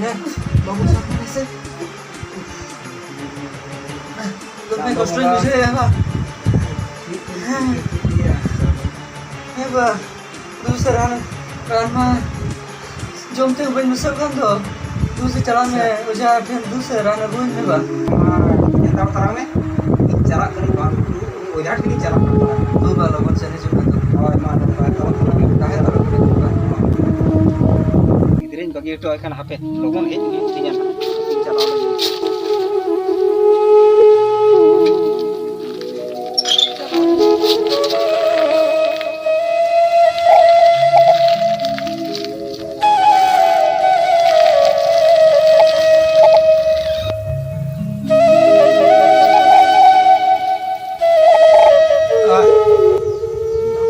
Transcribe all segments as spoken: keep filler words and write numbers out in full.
ᱱᱮ, ᱵᱟᱹᱵᱩ ᱥᱟᱵ ᱢᱮᱥᱮ᱾ ᱫᱚᱢᱮ ᱠᱚᱥᱴᱚᱧ ᱵᱩᱡᱷᱟᱹᱣᱮᱫᱼᱟ ᱵᱟ᱾ ᱦᱮᱸ ᱵᱟ, ᱫᱩ ᱥᱮ ᱨᱟᱱ, ᱨᱟᱱ ᱢᱟ ᱡᱚᱢ ᱛᱮ ᱵᱟᱹᱧ ᱵᱮᱥᱚᱜ ᱠᱟᱱ ᱫᱚ᱾ ᱫᱩ ᱥᱮ ᱪᱟᱞᱟᱜ ᱢᱮ ᱚᱡᱷᱟ ᱴᱷᱮᱱ, ᱫᱩ ᱥᱮ ᱨᱟᱱ ᱟᱹᱜᱩᱧ ᱢᱮ ᱵᱟ᱾ ᱱᱮᱛᱟᱨ ᱛᱟᱨᱟᱝ ᱢᱮ, ᱪᱟᱞᱟᱜ ᱠᱟᱹᱱᱟᱹᱧ ᱵᱟᱝ, ᱚᱡᱷᱟ ᱴᱷᱮᱱᱤᱧ ᱪᱟᱞᱟᱜ ᱠᱟᱱᱟ᱾ ᱫᱩ ᱵᱟ, ᱞᱚᱜᱚᱱ ᱥᱮᱱ ᱦᱤᱡᱩᱜ ᱢᱮ ᱛᱚ᱾ ᱦᱳᱭ, ᱢᱟ, ᱛᱟᱦᱮᱸ ᱦᱟᱛᱟᱲᱚᱜ ᱠᱟᱱᱟ᱾ ᱜᱤᱫᱽᱨᱟᱹᱧ ᱵᱟᱹᱜᱤ ᱦᱚᱴᱚ ᱟᱭ ᱠᱷᱟᱱ ᱦᱟᱯᱮ ᱞᱚᱜᱚᱱ ᱦᱮᱡ ᱦᱩᱭᱩᱜ ᱛᱤᱧᱟ ᱱᱟᱦᱟᱜ᱾ ᱪᱟᱞᱟᱣ ᱞᱮᱱ ᱜᱮ᱾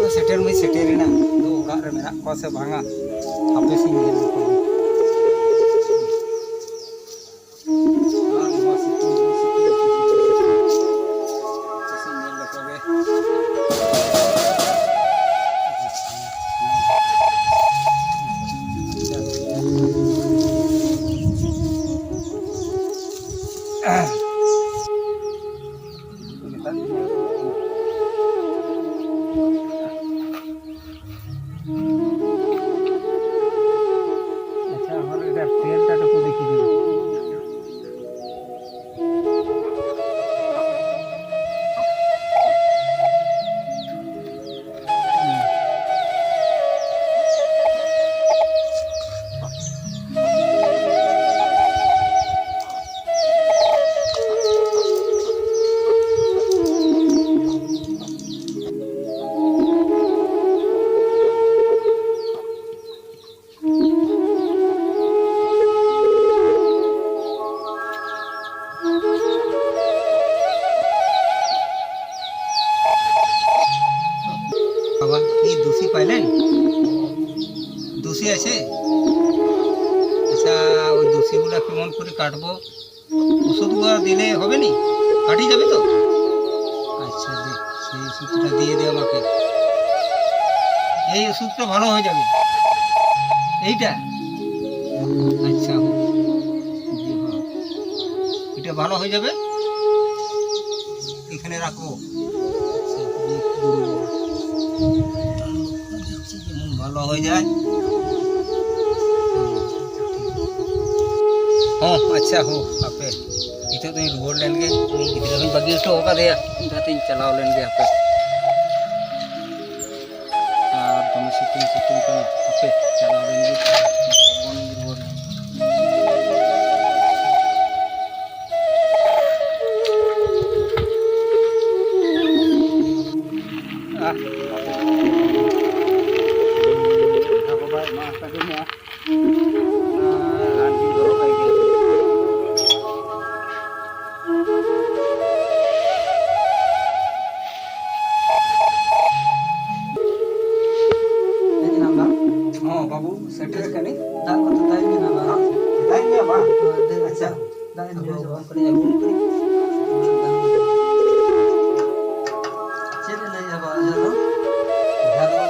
ᱟᱨ ᱥᱮᱴᱮᱨ ᱢᱟᱹᱧ ᱥᱮᱴᱮᱨᱮᱱᱟ, ᱟᱫᱚ ᱚᱲᱟᱜ ᱨᱮ ᱢᱮᱱᱟᱜ ᱠᱚᱣᱟ ᱥᱮ ᱵᱟᱝᱟ, ᱦᱟᱯᱮ ᱥᱮᱧ ᱧᱮᱞ ᱞᱮᱠᱚ ᱜᱮ᱾ ᱟᱨ ᱱᱚᱣᱟ ᱥᱤᱛᱩᱝ ᱨᱮ ᱥᱤᱛᱩᱝ ᱨᱮ ᱥᱤᱛᱩᱝ ᱨᱮ ᱥᱤᱛᱩᱝ ᱨᱮ ᱧᱮᱞ ᱞᱮᱠᱚ ᱜᱮ᱾ পাইলেন? দোষী আছে? আচ্ছা, ওই দোষীগুলা কেমন করে কাটবো? ওষুধগুলো দিলে হবে নি? কাটি যাবে তো? আচ্ছা, দে, সেই ওষুধটা দিয়ে দে আমাকে। এই ওষুধটা ভালো হয়ে যাবে। এইটা? আচ্ছা, হোক। জি, হ্যাঁ। এটা ভালো হয়ে যাবে। এখানে রাখবো। ভালো হয়ে যায়। ᱦᱚᱸ, ᱟᱪᱪᱷᱟ, ᱦᱚᱸ, ᱦᱟᱯᱮ᱾ ᱱᱤᱛᱚᱜ ᱫᱚᱧ ᱨᱩᱣᱟᱹᱲ ᱞᱮᱱ ᱜᱮ᱾ ᱩᱱᱤ ᱜᱤᱫᱽᱨᱟᱹ ᱦᱚᱸᱧ ᱵᱟᱹᱜᱤ ᱦᱚᱴᱚ ᱟᱠᱟᱫᱮᱭᱟ᱾ ᱚᱱᱟᱛᱮᱧ ᱪᱟᱞᱟᱣ ᱞᱮᱱ ᱜᱮ, ᱦᱟᱯᱮ᱾ ᱟᱨ ᱫᱚᱢᱮ ᱥᱤᱛᱩᱝ, ᱥᱤᱛᱩᱝ ᱠᱟᱱᱟ᱾ ᱦᱟᱯᱮ, ᱪᱟᱞᱟᱣ ᱞᱮᱱ ᱜᱮ᱾ ᱞᱚᱜᱚᱱᱤᱧ ᱨᱩᱣᱟᱹᱲ ᱞᱮᱱ ᱜᱮ᱾ ᱟᱦ, ᱦᱟᱯᱮ᱾ ᱵᱟᱵᱟᱭ ᱮᱢᱟ ᱟᱠᱟᱫᱤᱧᱟ᱾ ᱦᱮᱡ ᱮᱱᱟᱢ ᱵᱟᱝ? ᱦᱚᱸ, ᱵᱟᱹᱵᱩ, ᱥᱮᱴᱮᱨ ᱠᱟᱹᱱᱟᱹᱧ᱾ ᱫᱟᱜ ᱠᱚ ᱛᱟᱭ ᱢᱮᱱᱟᱜᱼᱟ ᱵᱟᱝ? ᱛᱟᱭ ᱜᱮᱭᱟ ᱵᱟᱝ? ᱦᱳᱭ, ᱫᱮ᱾ ᱟᱪᱪᱷᱟ᱾ ᱫᱟᱜ ᱤᱧ ᱧᱩ ᱡᱚᱝ ᱠᱟᱹᱴᱤᱡ ᱟᱹᱜᱩ ᱠᱟᱹᱴᱤᱡ᱾ ᱪᱮᱫ ᱮ ᱞᱟᱹᱭᱮᱜᱼᱟ ᱵᱟ ᱚᱡᱷᱟ ᱫᱚ? ᱚᱡᱷᱟ ᱫᱚ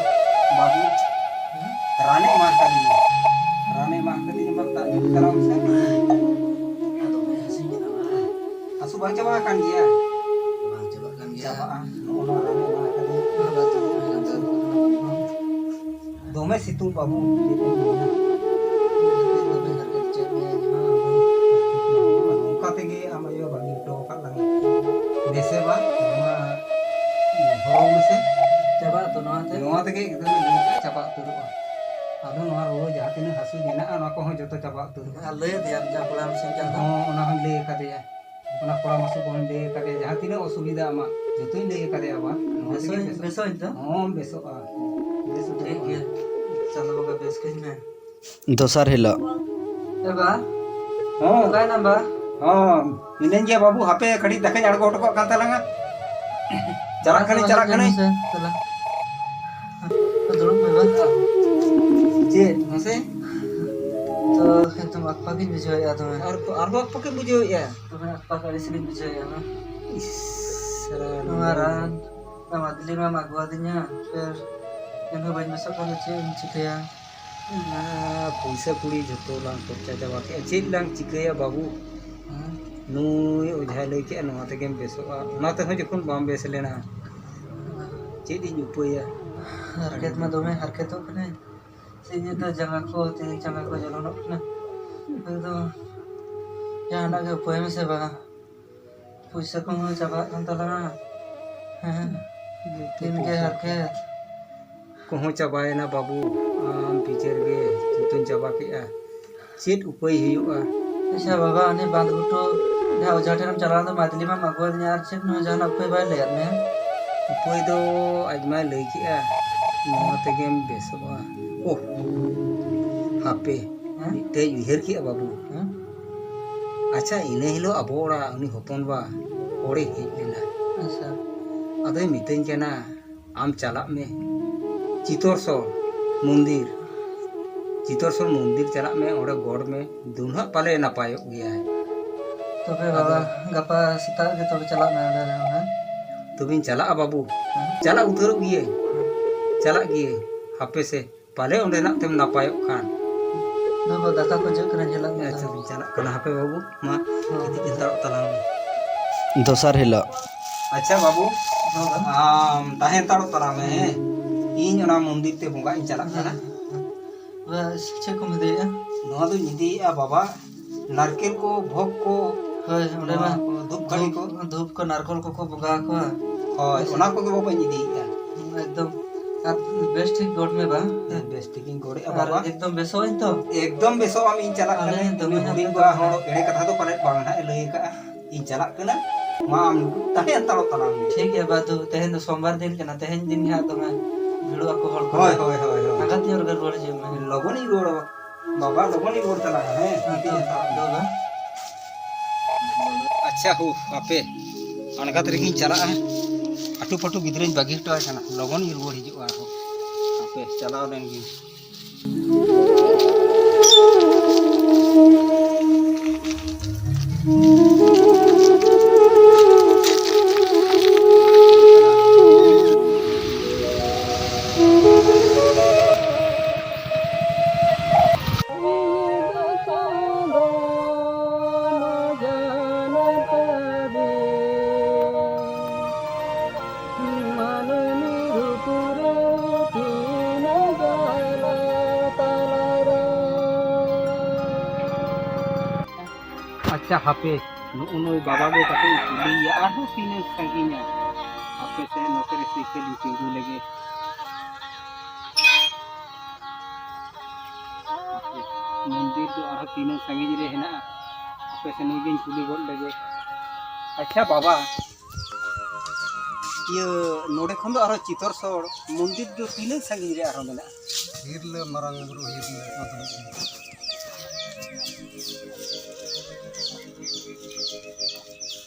ᱵᱟᱹᱵᱩ ᱨᱟᱱᱮ ᱮᱢᱟ ᱠᱟᱫᱤᱧᱟ᱾ ᱨᱟᱱᱮ ᱮᱢᱟ ᱠᱟᱫᱤᱧᱟ, ᱢᱟ ᱫᱟᱜ ᱧᱩ ᱪᱟᱞᱟᱣ ᱢᱮᱥᱮ᱾ ᱫᱚᱢᱮ ᱦᱟᱹᱥᱩᱧ ᱠᱟᱱᱟ ᱵᱟ᱾ ᱦᱟᱹᱥᱩ ᱵᱟᱝ ᱪᱟᱵᱟ ᱟᱠᱟᱱ ᱜᱮᱭᱟ? ᱵᱟᱝ ᱪᱟᱵᱟᱜ ᱠᱟᱱ ᱜᱮᱭᱟ᱾ ᱪᱟᱵᱟᱜᱼᱟ᱾ ᱱᱚᱜᱼᱚ ᱱᱚᱣᱟ ᱨᱟᱱᱮ ᱮᱢᱟ ᱠᱟᱫᱤᱧᱟ᱾ ᱵᱟᱵᱟ ᱫᱚ ᱫᱚᱢᱮ ᱥᱤᱛᱩᱝ ᱵᱟᱹᱵᱩ, ᱪᱮᱫ ᱮᱢ ᱢᱮᱱᱟ? ᱱᱚᱝᱠᱟ ᱛᱮᱜᱮ ᱟᱢ ᱟᱭᱳ ᱵᱟᱹᱜᱤ ᱦᱚᱴᱚ ᱟᱠᱟᱫ ᱞᱟᱝᱟ᱾ ᱵᱮᱥᱮ ᱵᱟ, ᱱᱚᱣᱟ ᱦᱚᱨᱚᱜ ᱢᱮᱥᱮ᱾ ᱪᱟᱵᱟᱜ ᱟᱛᱚ ᱱᱚᱣᱟ ᱛᱮ? ᱱᱚᱣᱟ ᱛᱮᱜᱮ ᱮᱠᱫᱚᱢ ᱪᱟᱵᱟ ᱩᱛᱟᱹᱨᱚᱜᱼᱟ᱾ ᱟᱫᱚ ᱱᱚᱣᱟ ᱨᱩᱣᱟᱹ ᱡᱟᱦᱟᱸ ᱛᱤᱱᱟᱹᱜ ᱦᱟᱹᱥᱩ ᱢᱮᱱᱟᱜᱼᱟ, ᱚᱱᱟ ᱠᱚᱦᱚᱸ ᱡᱚᱛᱚ ᱪᱟᱵᱟ ᱩᱛᱟᱹᱨᱚᱜᱼᱟ᱾ ᱟᱨ ᱞᱟᱹᱭ ᱟᱫᱮᱭᱟᱢ ᱡᱟ ᱠᱚᱲᱟᱢ ᱥᱮᱱ ᱠᱟᱱ ᱫᱚ? ᱦᱚᱸ, ᱚᱱᱟ ᱦᱚᱸᱧ ᱞᱟᱹᱭ ᱟᱠᱟᱫᱮᱭᱟ᱾ ᱚᱱᱟ ᱠᱚᱲᱟ ᱢᱟᱥᱩ ᱠᱚᱦᱚᱸᱧ ᱞᱟᱹᱭ ᱟᱠᱟᱫᱮᱭᱟ, ᱡᱟᱦᱟᱸ ᱛᱤᱱᱟᱹᱜ ᱚᱥᱩᱵᱤᱫᱟ ᱟᱢᱟᱜ, ᱡᱚᱛᱚᱧ ᱞᱟᱹᱭ ᱟᱠᱟᱫᱮᱭᱟ ᱵᱟ᱾ ᱱᱚᱣᱟ ᱛᱮᱜᱮ ᱵᱮᱥᱚᱜ-, ᱵᱮᱥᱚᱜ-, ᱵᱮᱥᱚᱜ ᱤᱧ ᱛᱚ? ᱦᱚᱸᱢ ᱵᱮᱥᱚᱜᱼᱟ᱾ ᱵᱮᱥ ᱩᱛᱟᱹᱨᱚᱜᱼᱟ᱾ ᱴᱷᱤᱠ ᱜᱮᱭᱟ᱾ ᱪᱟᱸᱫᱚ ᱵᱚᱸᱜᱟ ᱵᱮᱥ ᱠᱟᱹᱧ ᱢᱮ᱾ ᱫᱚᱥᱟᱨ ᱦᱤᱞᱳᱜ᱾ ᱮ ᱵᱟ᱾ ᱦᱚᱸ᱾ ᱚᱠᱟᱭᱱᱟᱢ ᱵᱟ? ᱦᱚᱸ, ᱢᱤᱱᱟᱹᱧ ᱜᱮᱭᱟ ᱵᱟᱹᱵᱩ, ᱦᱟᱯᱮ ᱠᱟᱹᱴᱤᱡ ᱫᱟᱠᱟᱧ ᱟᱬᱜᱚ ᱦᱚᱴᱚ ᱠᱟᱜ ᱠᱟᱱ ᱛᱟᱞᱟᱝᱟ᱾ ᱪᱟᱞᱟᱜ ᱠᱟᱹᱱᱟᱹᱧ, ᱪᱟᱞᱟᱜ ᱠᱟᱹᱱᱟᱹᱧ᱾ ᱪᱟᱞᱟᱜ᱾ ᱪᱮᱫ? ᱢᱟᱥᱮ? ᱛᱚ, ᱮᱠᱫᱚᱢ ᱟᱠᱯᱟᱠᱤᱧ ᱵᱩᱡᱷᱟᱹᱣᱮᱫᱼᱟ ᱫᱚᱢᱮ᱾ ᱟᱨ, ᱟᱨᱦᱚᱸ ᱟᱠᱯᱟᱠᱮᱢ ᱵᱩᱡᱷᱟᱹᱣᱮᱫᱼᱟ? ᱫᱚᱢᱮ ᱟᱠᱯᱟᱠ ᱟᱹᱲᱤᱥ ᱜᱤᱧ ᱵᱩᱡᱷᱟᱹᱣᱮᱫᱼᱟ ᱢᱟ᱾ ᱤᱥ, ᱥᱟᱞᱟ ᱱᱚᱣᱟ ᱱᱚᱣᱟ ᱨᱟᱱ, ᱚᱱᱟ ᱢᱟᱫᱞᱤ ᱢᱟᱢ ᱟᱹᱜᱩᱣᱟᱫᱤᱧᱟ, ᱯᱷᱮᱨ ᱮᱱᱦᱚᱸ ᱵᱟᱹᱧ ᱵᱮᱥᱚᱜ ᱠᱟᱱ ᱫᱚ ᱪᱮᱫ ᱮᱢ ᱪᱤᱠᱟᱹᱭᱟ? ᱚᱱᱟ ᱯᱚᱭᱥᱟ ᱠᱩᱲᱤ ᱡᱷᱚᱛᱚ ᱞᱟᱝ ᱠᱷᱚᱨᱪᱟ ᱪᱟᱵᱟ ᱠᱮᱜᱼᱟ, ᱪᱮᱫ ᱞᱟᱝ ᱪᱤᱠᱟᱹᱭᱟ ᱵᱟᱹᱵᱩ? ᱦᱮᱸ? ᱱᱩᱭ ᱚᱡᱷᱟᱭ ᱞᱟᱹᱭ ᱠᱮᱜᱼᱟ ᱱᱚᱣᱟ ᱛᱮᱜᱮᱢ ᱵᱮᱥᱚᱜᱼᱟ, ᱚᱱᱟ ᱛᱮᱦᱚᱸ ᱡᱚᱠᱷᱚᱱ ᱵᱟᱢ ᱵᱮᱥ ᱞᱮᱱᱟ, ᱪᱮᱫ ᱤᱧ ᱩᱯᱟᱹᱭᱟ? ᱦᱟᱨᱠᱮᱛ ᱢᱟ ᱫᱚᱢᱮ ᱦᱟᱨᱠᱮᱛᱚᱜ ᱠᱟᱱᱟᱹᱧ᱾ ᱥᱮ ᱤᱧᱟᱹᱜ ᱫᱚ ᱡᱟᱸᱜᱟ ᱠᱚ, ᱛᱤ ᱡᱟᱸᱜᱟ ᱠᱚ ᱡᱚᱞᱚᱱᱚᱜ ᱠᱟᱱᱟ᱾ ᱟᱫᱚ ᱡᱟᱦᱟᱱᱟᱜ ᱜᱮ ᱩᱯᱟᱹᱭ ᱢᱮᱥᱮ ᱵᱟᱝ? ᱯᱩᱭᱥᱟᱹ ᱠᱚᱦᱚᱸ ᱪᱟᱵᱟᱜ ᱠᱟᱱ ᱛᱟᱞᱟᱝᱟ᱾ ᱦᱮᱸ, ᱡᱚᱛᱚ ᱫᱤᱱ ᱜᱮ ᱯᱩᱭᱥᱟᱹ ᱦᱟᱨᱠᱮᱛ᱾ ᱠᱚᱦᱚᱸ ᱪᱟᱵᱟᱭᱮᱱᱟ ᱵᱟᱹᱵᱩ, ᱟᱢ ᱵᱤᱪᱟᱹᱨ ᱜᱮ ᱡᱚᱛᱚᱧ ᱪᱟᱵᱟ ᱠᱮᱜᱼᱟ᱾ ᱪᱮᱫ ᱩᱯᱟᱹᱭ ᱦᱩᱭᱩᱜᱼᱟ? ᱟᱪᱪᱷᱟ ᱵᱟᱵᱟ, ᱩᱱᱤ ᱵᱟᱸᱫᱷ ᱜᱷᱩᱴᱩ ᱡᱟᱦᱟᱸ ᱚᱡᱷᱟ ᱴᱷᱮᱱᱮᱢ ᱪᱟᱞᱟᱣ ᱞᱮᱱ ᱫᱚ, ᱢᱟᱫᱞᱤ ᱢᱟᱢ ᱟᱹᱜᱩᱣᱟᱫᱤᱧᱟ, ᱟᱨ ᱪᱮᱫ ᱦᱚᱸ ᱡᱟᱦᱟᱱᱟᱜ ᱩᱯᱟᱹᱭ ᱵᱟᱭ ᱞᱟᱹᱭᱟᱫ ᱢᱮᱭᱟ? ᱩᱯᱟᱹᱭ ᱫᱚ ᱟᱡ ᱢᱟᱭ ᱞᱟᱹᱭ ᱠᱮᱜᱼᱟ, ᱱᱚᱣᱟ ᱛᱮᱜᱮᱢ ᱵᱮᱥᱚᱜᱼᱟ᱾ ᱳᱦ, ᱦᱟᱯᱮ, ᱦᱮᱸ? ᱢᱤᱫᱴᱮᱡ ᱩᱭᱦᱟᱹᱨ ᱠᱮᱜᱼᱟ ᱵᱟᱹᱵᱩ᱾ ᱦᱮᱸ? ᱟᱪᱪᱷᱟ, ᱤᱱᱟᱹ ᱦᱤᱞᱳᱜ ᱟᱵᱚ ᱚᱲᱟᱜ ᱩᱱᱤ ᱦᱚᱯᱚᱱ ᱵᱟ ᱦᱚᱲᱮ ᱦᱮᱡ ᱞᱮᱱᱟ᱾ ᱟᱪᱪᱷᱟ᱾ ᱟᱫᱚᱭ ᱢᱤᱛᱟᱹᱧ ᱠᱟᱱᱟ, ᱟᱢ ᱪᱟᱞᱟᱜ ᱢᱮ ᱪᱤᱛᱚᱨᱥᱚᱨ ᱢᱚᱱᱫᱤᱨ, ᱪᱤᱛᱚᱨᱥᱚᱨ ᱢᱚᱱᱫᱤᱨ ᱪᱟᱞᱟᱜ ᱢᱮ, ᱚᱸᱰᱮ ᱜᱚᱰ ᱢᱮ, ᱫᱩ ᱱᱟᱦᱟᱜ ᱯᱟᱞᱮ ᱱᱟᱯᱟᱭᱚᱜ ᱜᱮᱭᱟᱭ᱾ ᱛᱚᱵᱮ ᱟᱫᱚ ᱵᱟᱵᱟ, ᱜᱟᱯᱟ ᱥᱮᱛᱟᱜ ᱜᱮ ᱛᱚᱵᱮ ᱪᱟᱞᱟᱜ ᱢᱮ ᱚᱸᱰᱮ ᱨᱮᱦᱚᱸ, ᱦᱮᱸ? ᱛᱚᱵᱮᱧ ᱪᱟᱞᱟᱜᱼᱟ ᱵᱟᱹᱵᱩ, ᱦᱮᱸ᱾ ᱪᱟᱞᱟᱜ ᱩᱛᱟᱹᱨᱚᱜ ᱜᱤᱭᱟᱹᱧ, ᱪᱟᱞᱟᱜ ᱜᱤᱭᱟᱹᱧ, ᱦᱟᱯᱮ ᱥᱮ, ᱯᱟᱞᱮ ᱚᱸᱰᱮᱱᱟᱜ ᱛᱮᱢ ᱱᱟᱯᱟᱭᱚᱜ ᱠᱷᱟᱱ᱾ ᱫᱚ ᱵᱟᱵᱟ, ᱫᱟᱠᱟ ᱠᱚ ᱡᱚᱜ ᱠᱟᱱᱟ, ᱧᱮᱞᱟᱜ ᱢᱮ ᱟᱪᱪᱷᱟ, ᱛᱚ᱾ ᱫᱩᱧ ᱪᱟᱞᱟᱜ ᱠᱟᱱᱟ, ᱦᱟᱯᱮ ᱵᱟᱹᱵᱩ, ᱢᱟ ᱦᱚᱸ᱾ ᱜᱤᱛᱤᱡ ᱦᱟᱛᱟᱲᱚᱜ ᱛᱟᱞᱟᱝ ᱢᱮ᱾ ᱫᱚᱥᱟᱨ ᱦᱤᱞᱳᱜ᱾ ᱟᱪᱪᱷᱟ ᱵᱟᱹᱵᱩ, ᱦᱚᱸ ᱵᱟ᱾ ᱟᱢ ᱛᱟᱦᱮᱸ ᱦᱟᱛᱟᱲᱚᱜ ᱛᱟᱞᱟᱝ ᱢᱮ, ᱦᱮᱸ? ᱤᱧ ᱚᱱᱟ ᱢᱚᱱᱫᱤᱨ ᱛᱮ ᱵᱚᱸᱜᱟᱜ ᱤᱧ ᱪᱟᱞᱟᱜ ᱠᱟᱱᱟ᱾ ᱦᱮᱸ, ᱦᱮᱸ᱾ ᱵᱟ, ᱪᱮᱫ ᱠᱚᱢ ᱤᱫᱤᱭᱮᱫᱼᱟ? ᱱᱚᱣᱟ ᱫᱚᱧ ᱤᱫᱤᱭᱮᱫᱼᱟ ᱵᱟᱵᱟ, ᱱᱟᱨᱠᱮᱞ ᱠᱚ, ᱵᱷᱳᱜᱽ ᱠᱚ, ᱦᱳᱭ, ᱚᱸᱰᱮ ᱱᱚᱣᱟ ᱢᱟ ᱠᱚ, ᱫᱷᱩᱯ ᱠᱟᱹᱴᱷᱤ ᱠᱚ᱾ ᱫᱷᱩᱯ, ᱫᱷᱩᱯ ᱠᱚ, ᱱᱟᱨᱠᱚᱞ ᱠᱚᱠᱚ ᱵᱚᱸᱜᱟ ᱟᱠᱚᱣᱟ᱾ ᱦᱳᱭ, ᱦᱳᱭ ᱥᱮ? ᱚᱱᱟ ᱠᱚᱜᱮ ᱵᱟᱵᱟᱧ ᱤᱫᱤᱭᱮᱫᱼᱟ᱾ ᱮᱠᱫᱚᱢ, ᱟᱨ ᱵᱮᱥ ᱴᱷᱤᱠ ᱜᱚᱰ ᱢᱮ ᱵᱟ᱾ ᱦᱮᱸ, ᱵᱮᱥ ᱴᱷᱤᱠᱤᱧ ᱜᱚᱲᱮᱜᱼᱟ ᱟᱨ ᱵᱟᱵᱟ᱾ ᱮᱠᱫᱚᱢ ᱵᱮᱥᱚᱜ ᱟᱹᱧ ᱛᱚ? ᱮᱠᱫᱚᱢ ᱵᱮᱥᱚᱜ ᱟᱢ, ᱤᱧ ᱪᱟᱞᱟᱜ ᱟᱞᱮ ᱠᱟᱹᱱᱟᱹᱧ᱾ ᱫᱚᱢᱮ ᱩᱱᱤ ᱦᱟᱯᱮ ᱦᱩᱰᱤᱧ ᱠᱚ ᱵᱟ ᱦᱚᱲ ᱮᱲᱮ ᱠᱟᱛᱷᱟ ᱫᱚ ᱯᱟᱞᱮᱫ ᱵᱟᱝ ᱱᱟᱦᱟᱜ ᱮ ᱞᱟᱹᱭ ᱟᱠᱟᱫᱼᱟ᱾ ᱤᱧ ᱪᱟᱞᱟᱜ ᱠᱟᱹᱱᱟᱹᱧ, ᱢᱟ ᱟᱢ ᱛᱟᱦᱮᱸ ᱦᱟᱛᱟᱲᱚᱜ ᱛᱟᱞᱟᱝ ᱢᱮ᱾ ᱴᱷᱤᱠ ᱜᱮᱭᱟ ᱵᱟ, ᱫᱩ, ᱛᱮᱦᱮᱧ ᱫᱚ ᱥᱳᱢᱵᱟᱨ ᱫᱤᱱ ᱠᱟᱱᱟ, ᱛᱮᱦᱮᱧ ᱫᱤᱱ ᱜᱮ ᱦᱟᱸᱜ ᱫᱚᱢᱮ ᱵᱷᱤᱲᱚᱜ ᱟᱠᱚ ᱦᱚᱲ ᱠᱚ᱾ ᱦᱳᱭ, ᱦᱳᱭ, ᱦᱳᱭ, ᱦᱳᱭ᱾ ᱱᱟᱜᱟᱛ ᱧᱚᱜ ᱨᱮᱜᱮ ᱨᱩᱣᱟᱹᱲ ᱦᱤᱡᱩᱜ ᱢᱮ᱾ ᱞᱚᱜᱚᱱᱤᱧ ᱨᱩᱣᱟᱹᱲᱟ ᱵᱟᱵᱟ, ᱞᱚᱜᱚᱱᱤᱧ ᱨᱩᱣᱟᱹᱲ ᱛᱟᱞᱟᱝᱟ, ᱦᱮᱸ? ᱦᱮᱸ, ᱛᱚ, ᱫᱩ ᱵᱟ᱾ ᱟᱪᱪᱷᱟ, ᱦᱳ, ᱦᱟᱯᱮ, ᱟᱬᱜᱟᱛ ᱨᱮᱜᱮᱧ ᱪᱟᱞᱟᱜᱼᱟ᱾ ᱟᱹᱴᱩ ᱯᱟᱹᱴᱩ ᱜᱤᱫᱽᱨᱟᱹᱧ ᱵᱟᱹᱜᱤ ᱦᱚᱴᱚ ᱟᱭ ᱠᱟᱱᱟ, ᱞᱚᱜᱚᱱᱤᱧ ᱨᱩᱣᱟᱹᱲ ᱦᱤᱡᱩᱜᱼᱟ ᱟᱨᱦᱚᱸ᱾ ᱪᱟᱞᱟᱣ ᱞᱮᱱ ᱜᱤᱧ᱾ ᱟᱪᱪᱷᱟ, ᱦᱟᱯᱮ, ᱱᱩᱜᱼᱩ ᱱᱩᱭ ᱵᱟᱵᱟ ᱜᱮ ᱠᱟᱹᱴᱤᱡ ᱤᱧ ᱠᱩᱞᱤᱭᱮᱭᱟ, ᱟᱨᱦᱚᱸ ᱛᱤᱱᱟᱹᱜ ᱥᱟᱺᱜᱤᱧᱟ᱾ ᱦᱟᱯᱮ ᱥᱮ, ᱱᱚᱛᱮ ᱨᱮ ᱥᱟᱭᱠᱮᱞ ᱤᱧ ᱛᱤᱸᱜᱩ ᱞᱮᱜᱮ᱾ ᱦᱟᱯᱮ, ᱢᱚᱱᱫᱤᱨ ᱫᱚ ᱟᱨᱦᱚᱸ ᱛᱤᱱᱟᱹᱜ ᱥᱟᱺᱜᱤᱧ ᱨᱮ ᱦᱮᱱᱟᱜᱼᱟ? ᱦᱟᱯᱮ ᱥᱮ, ᱱᱩᱭ ᱜᱤᱧ ᱠᱩᱞᱤ ᱜᱚᱫ ᱞᱮᱜᱮ᱾ ᱟᱪᱪᱷᱟ ᱵᱟᱵᱟ, ᱤᱭᱟᱹ, ᱱᱚᱰᱮ ᱠᱷᱚᱱ ᱫᱚ ᱟᱨᱦᱚᱸ ᱪᱤᱛᱚᱨᱥᱚᱲ ᱢᱚᱱᱫᱤᱨ ᱫᱚ ᱛᱤᱱᱟᱹᱜ ᱥᱟᱺᱜᱤᱧ ᱨᱮ ᱟᱨᱦᱚᱸ ᱢᱮᱱᱟᱜᱼᱟ? ᱦᱤᱨᱞᱟᱹ ᱢᱟᱨᱟᱝ ᱵᱩᱨᱩ ᱦᱤᱨᱞᱟᱹ ᱚᱱᱟ ᱫᱚ ᱢᱤᱫ ᱫᱤᱱ᱾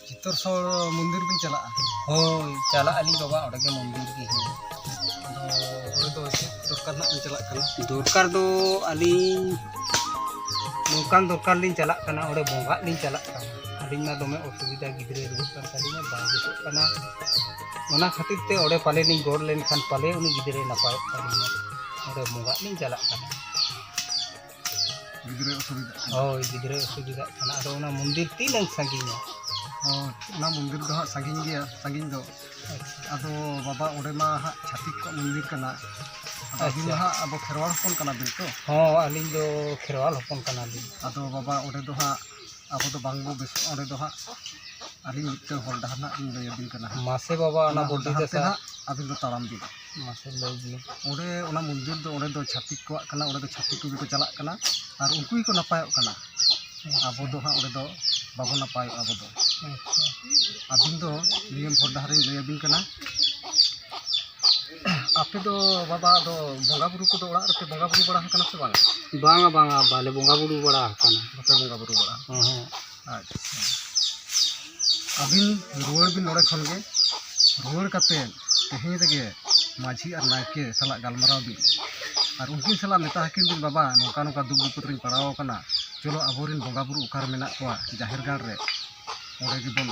ᱪᱤᱛᱚᱨᱥᱚᱲ ᱢᱚᱱᱫᱤᱨ ᱵᱤᱱ ᱪᱟᱞᱟᱜᱼᱟ? ᱦᱳᱭ, ᱪᱟᱞᱟᱜ ᱟᱹᱞᱤᱧ ᱵᱟᱵᱟ, ᱚᱸᱰᱮ ᱜᱮ ᱢᱚᱱᱫᱤᱨ ᱜᱮ ᱦᱮᱱᱟᱜᱼᱟ᱾ ᱟᱫᱚ ᱚᱸᱰᱮ ᱫᱚ ᱪᱮᱫ ᱫᱚᱨᱠᱟᱨ ᱱᱟᱜ ᱵᱤᱱ ᱪᱟᱞᱟᱜ ᱠᱟᱱᱟ? ᱫᱚᱨᱠᱟᱨ ᱫᱚ ᱟᱹᱞᱤᱧ ᱱᱚᱝᱠᱟᱱ ᱫᱚᱨᱠᱟᱨ ᱞᱤᱧ ᱪᱟᱞᱟᱜ ᱠᱟᱱᱟ, ᱚᱸᱰᱮ ᱵᱚᱸᱜᱟᱜ ᱞᱤᱧ ᱪᱟᱞᱟᱜ ᱠᱟᱱᱟ᱾ ᱟᱹᱞᱤᱧ ᱢᱟ ᱫᱚᱢᱮ ᱚᱥᱩᱵᱤᱫᱷᱟ, ᱜᱤᱫᱽᱨᱟᱹᱭ ᱨᱩᱣᱟᱹᱜ ᱠᱟᱱ ᱛᱟᱹᱞᱤᱧᱟ, ᱵᱟᱭ ᱵᱮᱥᱚᱜ ᱠᱟᱱᱟ᱾ ᱚᱱᱟ ᱠᱷᱟᱹᱛᱤᱨ ᱛᱮ ᱚᱸᱰᱮ ᱯᱟᱞᱮ ᱞᱤᱧ ᱜᱚᱲ ᱞᱮᱱᱠᱷᱟᱱ ᱯᱟᱞᱮ ᱩᱱᱤ ᱜᱤᱫᱽᱨᱟᱹᱭ ᱱᱟᱯᱟᱭᱚᱜ ᱛᱟᱹᱞᱤᱧᱟ᱾ ᱚᱸᱰᱮ ᱵᱚᱸᱜᱟᱜ ᱞᱤᱧ ᱪᱟᱞᱟᱜ ᱠᱟᱱᱟ᱾ ᱜᱤᱫᱽᱨᱟᱹᱭ ᱚᱥᱩᱵᱤᱫᱷᱟᱜ ᱠᱟᱱᱟ᱾ ᱦᱳᱭ, ᱜᱤᱫᱽᱨᱟᱹᱭ ᱚᱥᱩᱵᱤᱫᱷᱟᱜ ᱠᱟᱱᱟ᱾ ᱟᱫᱚ ᱚᱱᱟ ᱢᱚᱱᱫᱤᱨ ᱛᱤᱱᱟᱹᱝ ᱥᱟᱺᱜᱤᱧᱟ? ᱦᱳᱭ, ᱚᱱᱟ ᱢᱚᱱᱫᱤᱨ ᱫᱚ ᱦᱟᱸᱜ ᱥᱟᱺᱜᱤᱧ ᱜᱮᱭᱟ, ᱥᱟᱺᱜᱤᱧ ᱫᱚ᱾ ᱟᱪᱪᱷᱟ᱾ ᱟᱫᱚ ᱵᱟᱵᱟ, ᱚᱸᱰᱮ ᱢᱟ ᱦᱟᱸᱜ ᱪᱷᱟᱹᱛᱤᱠ ᱠᱚᱣᱟᱜ ᱢᱚᱱᱫᱤᱨ ᱠᱟᱱᱟ᱾ ᱟᱫᱚ ᱟᱹᱵᱤᱱ ᱟᱪᱪᱷᱟ᱾ ᱢᱟ ᱦᱟᱸᱜ ᱟᱵᱚ ᱠᱷᱮᱨᱣᱟᱲ ᱦᱚᱯᱚᱱ ᱠᱟᱱᱟ ᱵᱤᱱ ᱛᱚ? ᱦᱚᱸ, ᱟᱹᱞᱤᱧ ᱫᱚ ᱠᱷᱮᱨᱣᱟᱞ ᱦᱚᱯᱚᱱ ᱠᱟᱱᱟᱞᱤᱧ᱾ ᱟᱫᱚ ᱵᱟᱵᱟ, ᱚᱸᱰᱮ ᱫᱚ ᱦᱟᱸᱜ ᱟᱵᱚ ᱫᱚ ᱵᱟᱝ ᱵᱚ ᱵᱮᱥᱚᱜᱼᱟ᱾ ᱚᱸᱰᱮ ᱫᱚ ᱦᱟᱸᱜ ᱟᱹᱞᱤᱧ ᱢᱤᱫᱴᱟᱹᱝ ᱦᱚᱨ ᱰᱟᱦᱟᱨ ᱦᱟᱸᱜ ᱞᱤᱧ ᱞᱟᱹᱭ ᱟᱹᱵᱤᱱ ᱠᱟᱱᱟ ᱦᱟᱸᱜ᱾ ᱢᱟᱥᱮ ᱵᱟᱵᱟ, ᱚᱱᱟ ᱚᱱᱟ ᱦᱚᱨ ᱵᱩᱫᱽᱫᱷᱤ ᱰᱟᱦᱟᱨ ᱛᱮ ᱫᱟᱥᱟ᱾ ᱦᱟᱸᱜ ᱟᱹᱵᱤᱱ ᱫᱚ ᱛᱟᱲᱟᱢ ᱵᱤᱱ᱾ ᱢᱟᱥᱮ ᱞᱟᱹᱭ ᱵᱤᱱ᱾ ᱚᱸᱰᱮ ᱚᱱᱟ ᱢᱚᱱᱫᱤᱨ ᱫᱚ, ᱚᱸᱰᱮ ᱫᱚ ᱪᱷᱟᱹᱛᱤᱠ ᱠᱚᱣᱟᱜ ᱠᱟᱱᱟ, ᱚᱸᱰᱮ ᱫᱚ ᱪᱷᱟᱹᱛᱤᱠ ᱠᱚᱜᱮ ᱠᱚ ᱪᱟᱞᱟᱜ ᱠᱟᱱᱟ ᱟᱨ ᱩᱱᱠᱩ ᱜᱮᱠᱚ ᱱᱟᱯᱟᱭᱚᱜ ᱠᱟᱱᱟ᱾ ᱟᱪᱪᱷᱟ᱾ ᱟᱵᱚ ᱫᱚ ᱦᱟᱸᱜ ᱚᱸᱰᱮ ᱫᱚ ᱵᱟᱵᱚ ᱱᱟᱯᱟᱭᱚᱜᱼᱟ ᱟᱵᱚ ᱫᱚ᱾ ᱟᱪᱪᱷᱟ᱾ ᱟᱹᱵᱤᱱ ᱫᱚ ᱱᱤᱭᱟᱹ ᱦᱚᱨ ᱰᱟᱦᱟᱨ ᱤᱧ ᱞᱟᱹᱭ ᱟᱹᱵᱤᱱ ᱠᱟᱱᱟ᱾ ᱟᱯᱮ ᱫᱚ ᱵᱟᱵᱟ ᱫᱚ ᱵᱚᱸᱜᱟ ᱵᱩᱨᱩ ᱠᱚᱫᱚ ᱚᱲᱟᱜ ᱨᱮᱯᱮ ᱵᱚᱸᱜᱟ ᱵᱩᱨᱩ ᱵᱟᱲᱟ ᱟᱠᱟᱱᱟ ᱥᱮ ᱵᱟᱝ? ᱵᱟᱝᱟ, ᱵᱟᱝᱟ, ᱵᱟᱞᱮ ᱵᱚᱸᱜᱟ ᱵᱩᱨᱩ ᱵᱟᱲᱟ ᱟᱠᱟᱱᱟ᱾ ᱵᱟᱯᱮ ᱵᱚᱸᱜᱟ ᱵᱩᱨᱩ ᱵᱟᱲᱟ? ᱦᱮᱸ, ᱦᱮᱸ᱾ ᱟᱪᱪᱷᱟ᱾ ᱟᱹᱵᱤᱱ ᱨᱩᱣᱟᱹᱲ ᱵᱤᱱ ᱱᱚᱰᱮ ᱠᱷᱚᱱ ᱜᱮ᱾ ᱨᱩᱣᱟᱹᱲ ᱠᱟᱛᱮ ᱛᱮᱦᱮᱧ ᱨᱮᱜᱮ ᱢᱟᱹᱡᱷᱤ ᱟᱨ ᱱᱟᱭᱠᱮ ᱥᱟᱞᱟᱜ ᱜᱟᱞᱢᱟᱨᱟᱣ ᱵᱤᱱ ᱟᱨ ᱩᱱᱠᱤᱱ ᱥᱟᱞᱟᱜ ᱢᱮᱛᱟ ᱟᱹᱠᱤᱱ ᱵᱤᱱ, "ᱵᱟᱵᱟ, ᱱᱚᱝᱠᱟ ᱱᱚᱝᱠᱟ ᱫᱩᱠ ᱵᱤᱯᱚᱫ ᱨᱤᱧ ᱯᱟᱲᱟᱣ ᱟᱠᱟᱱᱟ, ᱪᱚᱞᱚ ᱟᱵᱚᱨᱮᱱ ᱵᱚᱸᱜᱟ ᱵᱩᱨᱩ ᱚᱠᱟᱨᱮ ᱢᱮᱱᱟᱜ ᱠᱚᱣᱟ ᱡᱟᱦᱮᱨ ᱜᱟᱲ ᱨᱮ, ᱚᱸᱰᱮ ᱜᱮᱵᱚᱱ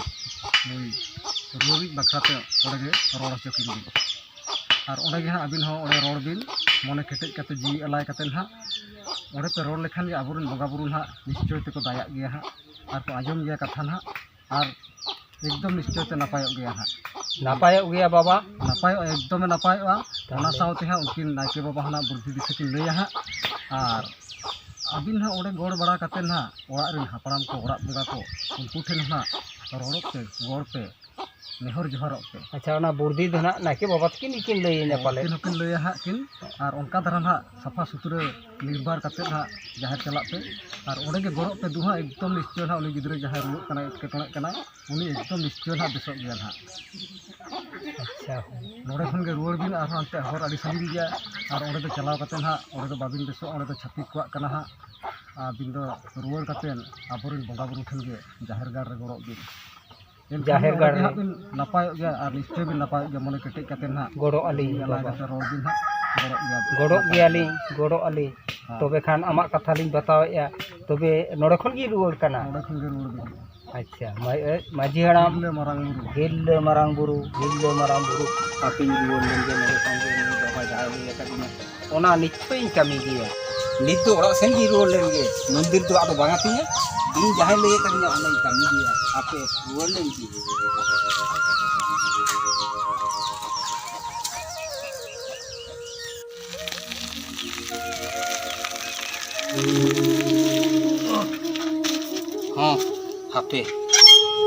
ᱱᱩᱭ ᱨᱩᱣᱟᱹᱲᱤᱡ ᱵᱟᱠᱷᱨᱟ ᱛᱮ ᱚᱸᱰᱮ ᱜᱮ ᱨᱚᱲ ᱦᱚᱪᱚ ᱠᱤᱱ ᱵᱤᱱ᱾ ᱟᱨ ᱚᱸᱰᱮ ᱜᱮ ᱦᱟᱸᱜ ᱟᱹᱵᱤᱱ ᱦᱚᱸ ᱚᱸᱰᱮ ᱨᱚᱲ ᱵᱤᱱ, ᱢᱚᱱᱮ ᱠᱮᱴᱮᱡ ᱠᱟᱛᱮ ᱡᱤᱣᱤ ᱟᱞᱟᱭ ᱠᱟᱛᱮ ᱦᱟᱸᱜ ᱚᱸᱰᱮ ᱯᱮ ᱨᱚᱲ ᱞᱮᱠᱷᱟᱱ ᱜᱮ ᱟᱵᱚᱨᱮᱱ ᱵᱚᱸᱜᱟ ᱵᱩᱨᱩ ᱦᱟᱸᱜ ᱱᱤᱥᱪᱚᱭ ᱛᱮᱠᱚ ᱫᱟᱭᱟᱜ ᱜᱮᱭᱟ ᱦᱟᱸᱜ ᱟᱨ ᱠᱚ ᱟᱸᱡᱚᱢ ᱜᱮᱭᱟ ᱠᱟᱛᱷᱟ ᱦᱟᱸᱜ ᱟᱨ ᱮᱠᱫᱚᱢ ᱱᱤᱥᱪᱚᱭ ᱛᱮ ᱱᱟᱯᱟᱭᱚᱜ ᱜᱮᱭᱟ ᱦᱟᱸᱜ᱾ ᱱᱟᱯᱟᱭᱚᱜ ᱜᱮᱭᱟ ᱵᱟᱵᱟ᱾ ᱱᱟᱯᱟᱭᱚᱜᱼᱟ, ᱮᱠᱫᱚᱢᱮ ᱱᱟᱯᱟᱭᱚᱜᱼᱟ᱾ ᱚᱱᱟ ᱛᱟᱦᱞᱮ ᱥᱟᱶᱛᱮ ᱦᱟᱸᱜ ᱩᱱᱠᱤᱱ ᱱᱟᱭᱠᱮ ᱵᱟᱵᱟ ᱦᱚᱸ ᱱᱟᱜ ᱵᱩᱫᱽᱫᱷᱤ ᱫᱤᱥᱟᱹ ᱠᱤᱱ ᱞᱟᱹᱭᱟ ᱦᱟᱸᱜ᱾ ᱟᱨ ᱟᱹᱵᱤᱱ ᱦᱟᱸᱜ ᱚᱸᱰᱮ ᱜᱚᱲ ᱵᱟᱲᱟ ᱠᱟᱛᱮ ᱦᱟᱸᱜ ᱚᱲᱟᱜ ᱨᱮᱱ ᱦᱟᱯᱲᱟᱢ ᱠᱚ, ᱚᱲᱟᱜ ᱵᱚᱸᱜᱟ ᱠᱚ, ᱩᱱᱠᱩ ᱴᱷᱮᱱ ᱦᱟᱸᱜ ᱨᱚᱲᱚᱜ ᱯᱮ, ᱜᱚᱲ ᱯᱮ, ᱱᱮᱦᱚᱨ ᱡᱚᱦᱟᱨᱚᱜ ᱯᱮ᱾ ᱟᱪᱪᱷᱟ, ᱚᱱᱟ ᱵᱩᱨᱫᱤ ᱫᱚ ᱦᱟᱸᱜ ᱱᱟᱭᱠᱮ ᱵᱟᱵᱟ ᱛᱟᱹᱠᱤᱱ ᱜᱮᱠᱤᱱ ᱞᱟᱹᱭ ᱟᱹᱧᱟ ᱯᱟᱞᱮ᱾ ᱩᱱᱠᱤᱱ ᱦᱚᱸᱠᱤᱱ ᱞᱟᱹᱭᱟ ᱦᱟᱸᱜ ᱠᱤᱱ, ᱟᱨ ᱚᱱᱠᱟ ᱫᱷᱟᱨᱟ ᱦᱟᱸᱜ ᱥᱟᱯᱷᱟ ᱥᱩᱛᱨᱟᱹ ᱱᱤᱨᱵᱟᱨ ᱠᱟᱛᱮ ᱦᱟᱸᱜ ᱡᱟᱦᱮᱨ ᱪᱟᱞᱟᱜ ᱯᱮ, ᱟᱨ ᱚᱸᱰᱮ ᱜᱮ ᱜᱚᱲᱚᱜ ᱯᱮ ᱫᱩ ᱦᱟᱸᱜ, ᱮᱠᱫᱚᱢ ᱱᱤᱥᱪᱚᱭ ᱦᱟᱸᱜ ᱩᱱᱤ ᱜᱤᱫᱽᱨᱟᱹ ᱡᱟᱦᱟᱸᱭ ᱨᱩᱣᱟᱹᱜ ᱠᱟᱱᱟᱭ, ᱮᱴᱠᱮᱴᱚᱬᱮᱜ ᱠᱟᱱᱟᱭ, ᱩᱱᱤ ᱮᱠᱫᱚᱢ ᱱᱤᱥᱪᱚᱭ ᱦᱟᱸᱜ ᱵᱮᱥᱚᱜ ᱜᱮᱭᱟ ᱦᱟᱸᱜ᱾ ᱟᱪᱪᱷᱟ᱾ ᱱᱚᱰᱮ ᱠᱷᱚᱱ ᱜᱮ ᱨᱩᱣᱟᱹᱲ ᱵᱤᱱ, ᱟᱨᱦᱚᱸ ᱦᱟᱱᱛᱮ ᱦᱚᱨ ᱟᱹᱰᱤ ᱥᱟᱺᱜᱤᱧ ᱜᱮᱭᱟ, ᱟᱨ ᱚᱸᱰᱮ ᱫᱚ ᱪᱟᱞᱟᱣ ᱠᱟᱛᱮ ᱦᱟᱸᱜ ᱚᱸᱰᱮ ᱫᱚ ᱵᱟᱵᱤᱱ ᱵᱮᱥᱚᱜᱼᱟ, ᱚᱸᱰᱮ ᱫᱚ ᱪᱷᱟᱹᱛᱤᱠ ᱠᱚᱣᱟᱜ ᱠᱟᱱᱟ ᱦᱟᱸᱜ᱾ ᱟᱹᱵᱤᱱ ᱫᱚ ᱨᱩᱣᱟᱹᱲ ᱠᱟᱛᱮ ᱟᱵᱚᱨᱮᱱ ᱵᱚᱸᱜᱟ ᱵᱩᱨᱩ ᱴᱷᱮᱱ ᱜᱮ ᱡᱟᱦᱮᱨ ᱜᱟᱲ ᱨᱮ ᱜᱚᱲᱚᱜ ᱵᱤᱱ᱾ ᱮᱱᱠᱷᱟᱱ ᱡᱟᱦᱮᱨ ᱜᱟᱲ ᱚᱸᱰᱮ ᱨᱮ᱾ ᱦᱟᱸᱜ ᱵᱤᱱ ᱱᱟᱯᱟᱭᱚᱜ ᱜᱮᱭᱟ ᱟᱨ ᱱᱤᱥᱪᱚᱭ ᱵᱤᱱ ᱱᱟᱯᱟᱭᱚᱜ ᱜᱮᱭᱟ, ᱢᱚᱱᱮ ᱠᱮᱴᱮᱡ ᱠᱟᱛᱮ ᱦᱟᱸᱜ᱾ ᱜᱚᱲᱚᱜ ᱟᱹᱞᱤᱧ ᱡᱤᱣᱤ ᱟᱞᱟᱭ ᱵᱟᱵᱟ᱾ ᱠᱟᱛᱮ ᱨᱚᱲ ᱵᱤᱱ ᱦᱟᱸᱜ, ᱜᱚᱲᱚᱜ ᱜᱮᱭᱟ ᱵᱤᱱ᱾ ᱜᱚᱲᱚᱜ ᱜᱮᱭᱟᱞᱤᱧ, ᱜᱚᱲᱚᱜ ᱟᱹᱞᱤᱧ᱾ ᱦᱮᱸ᱾ ᱛᱚᱵᱮ ᱠᱷᱟᱱ ᱟᱢᱟᱜ ᱠᱟᱛᱷᱟ ᱞᱤᱧ ᱵᱟᱛᱟᱣᱮᱫᱼᱟ, ᱛᱚᱵᱮ ᱱᱚᱰᱮ ᱠᱷᱚᱱ ᱜᱮ ᱨᱩᱣᱟᱹᱲ ᱠᱟᱱᱟ᱾ ᱱᱚᱰᱮ ᱠᱷᱚᱱ ᱜᱮ ᱨᱩᱣᱟᱹᱲ ᱵᱤᱱ᱾ ᱟᱪᱪᱷᱟ, ᱢᱟ-, ᱮ, ᱢᱟᱹᱡᱷᱤ ᱦᱟᱲᱟᱢ᱾ ᱛᱤᱨᱞᱟᱹ ᱢᱟᱨᱟᱝ ᱵᱩᱨᱩ᱾ ᱛᱤᱨᱞᱟᱹ ᱢᱟᱨᱟᱝ ᱵᱩᱨᱩ, ᱛᱤᱨᱞᱟᱹ ᱢᱟᱨᱟᱝ ᱵᱩᱨᱩ, ᱟᱯᱮᱧ ᱨᱩᱣᱟᱹᱲ ᱞᱮᱱ ᱜᱮ, ᱱᱚᱰᱮ ᱠᱷᱚᱱ ᱜᱮ ᱩᱱᱤ ᱵᱟᱵᱟ ᱡᱟᱦᱟᱸᱭ ᱞᱟᱹᱭ ᱟᱠᱟᱫᱤᱧᱟ, ᱚᱱᱟ ᱱᱤᱥᱪᱚᱭᱤᱧ ᱠᱟᱹᱢᱤ ᱜᱮᱭᱟ᱾ ᱱᱤᱛ ᱫᱚ ᱚᱲᱟᱜ ᱥᱮᱱ ᱜᱮᱧ ᱨᱩᱣᱟᱹᱲ ᱞᱮᱱ ᱜᱮ, ᱢᱚᱱᱫᱤᱨ ᱫᱚ ᱟᱫᱚ ᱵᱟᱝ ᱟᱹᱛᱤᱧᱟ, ᱤᱧ ᱡᱟᱦᱟᱸᱭ ᱞᱟᱹᱭ ᱟᱠᱟᱫᱤᱧᱟ ᱚᱱᱟᱧ ᱠᱟᱹᱢᱤ ᱜᱮᱭᱟ᱾ ᱟᱯᱮ ᱨᱩᱣᱟᱹᱲ ᱞᱮᱱ ᱜᱮ᱾ ᱦᱚᱸ, ᱦᱟᱯᱮ,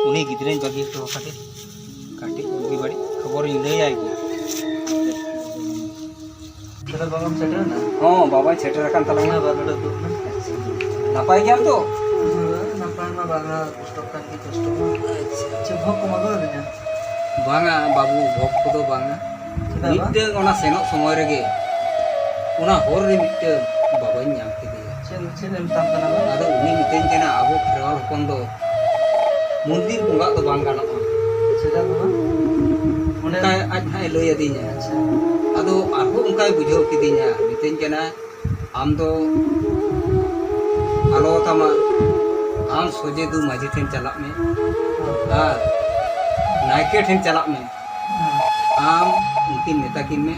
ᱩᱱᱤ ᱜᱤᱫᱽᱨᱟᱹᱧ ᱵᱟᱹᱜᱤ ᱦᱚᱴᱚ ᱟᱠᱟᱫᱮ᱾ ᱠᱟᱹᱴᱤᱡ ᱵᱩᱜᱤ ᱵᱟᱹᱲᱤᱡ ᱠᱷᱚᱵᱚᱨᱤᱧ ᱞᱟᱹᱭᱟᱭ ᱜᱮ᱾ ᱛᱟᱦᱞᱮ ᱵᱟᱵᱟᱢ ᱥᱮᱴᱮᱨ ᱮᱱᱟ? ᱦᱚᱸ, ᱵᱟᱵᱟᱧ ᱥᱮᱴᱮᱨ ᱟᱠᱟᱱ ᱛᱟᱞᱟᱝᱟ᱾ ᱦᱮᱸ, ᱵᱟᱨ ᱱᱚᱰᱮ ᱫᱩᱲᱩᱵ ᱢᱮ᱾ ᱱᱟᱯᱟᱭ ᱜᱮᱭᱟᱢ ᱛᱚ? ᱦᱮᱸ, ᱱᱟᱯᱟᱭ ᱢᱟ ᱵᱟᱝᱟ, ᱠᱚᱥᱴᱚᱜ ᱠᱟᱱ ᱜᱮ ᱠᱚᱥᱴᱚ ᱢᱟ᱾ ᱟᱪᱪᱷᱟ᱾ ᱪᱮᱫ ᱵᱷᱳᱜᱽ ᱠᱚᱢ ᱟᱹᱜᱩ ᱟᱹᱫᱤᱧᱟ? ᱵᱟᱝᱟ ᱵᱟᱹᱵᱩ, ᱵᱷᱳᱜᱽ ᱠᱚᱫᱚ ᱵᱟᱝᱟ᱾ ᱪᱮᱫᱟᱜ ᱵᱟᱝ? ᱢᱤᱫᱴᱟᱹᱝ ᱚᱱᱟ ᱥᱮᱱᱚᱜ ᱥᱚᱢᱚᱭ ᱨᱮᱜᱮ ᱚᱱᱟ ᱦᱚᱨ ᱨᱮ ᱢᱤᱫᱴᱟᱹᱝ ᱵᱟᱵᱟᱧ ᱧᱟᱢ ᱠᱮᱫᱮᱭᱟ᱾ ᱪᱮᱫ, ᱪᱮᱫ ᱮ ᱢᱮᱛᱟᱢ ᱠᱟᱱᱟ ᱵᱟᱝ? ᱟᱫᱚ ᱩᱱᱤ ᱢᱤᱛᱟᱹᱧ ᱠᱟᱱᱟ, ᱟᱵᱚ ᱠᱷᱮᱨᱣᱟᱞ ᱦᱚᱯᱚᱱ ᱫᱚ ᱢᱚᱱᱫᱤᱨ ᱵᱚᱸᱜᱟᱜ ᱫᱚ ᱵᱟᱝ ᱜᱟᱱᱚᱜᱼᱟ᱾ ᱪᱮᱫᱟᱜ ᱵᱟᱝ? ᱚᱱᱠᱟ ᱟᱡ ᱦᱟᱸᱜ ᱮ ᱞᱟᱹᱭ ᱟᱹᱫᱤᱧᱟ᱾ ᱟᱪᱪᱷᱟ᱾ ᱟᱫᱚ ᱟᱨᱦᱚᱸ ᱚᱱᱠᱟᱭ ᱵᱩᱡᱷᱟᱹᱣ ᱠᱤᱫᱤᱧᱟ, ᱢᱤᱛᱟᱹᱧ ᱠᱟᱱᱟ, "ᱟᱢ ᱫᱚ ᱟᱞᱚ ᱛᱟᱢᱟ, ᱟᱢ ᱥᱚᱡᱷᱮ ᱫᱩ ᱢᱟᱹᱡᱷᱤ ᱴᱷᱮᱱ ᱪᱟᱞᱟᱜ ᱢᱮ ᱟᱨ ᱱᱟᱭᱠᱮ ᱴᱷᱮᱱ ᱪᱟᱞᱟᱜ ᱢᱮ᱾ ᱟᱢ ᱩᱱᱠᱤᱱ ᱢᱮᱛᱟ ᱠᱤᱱ ᱢᱮ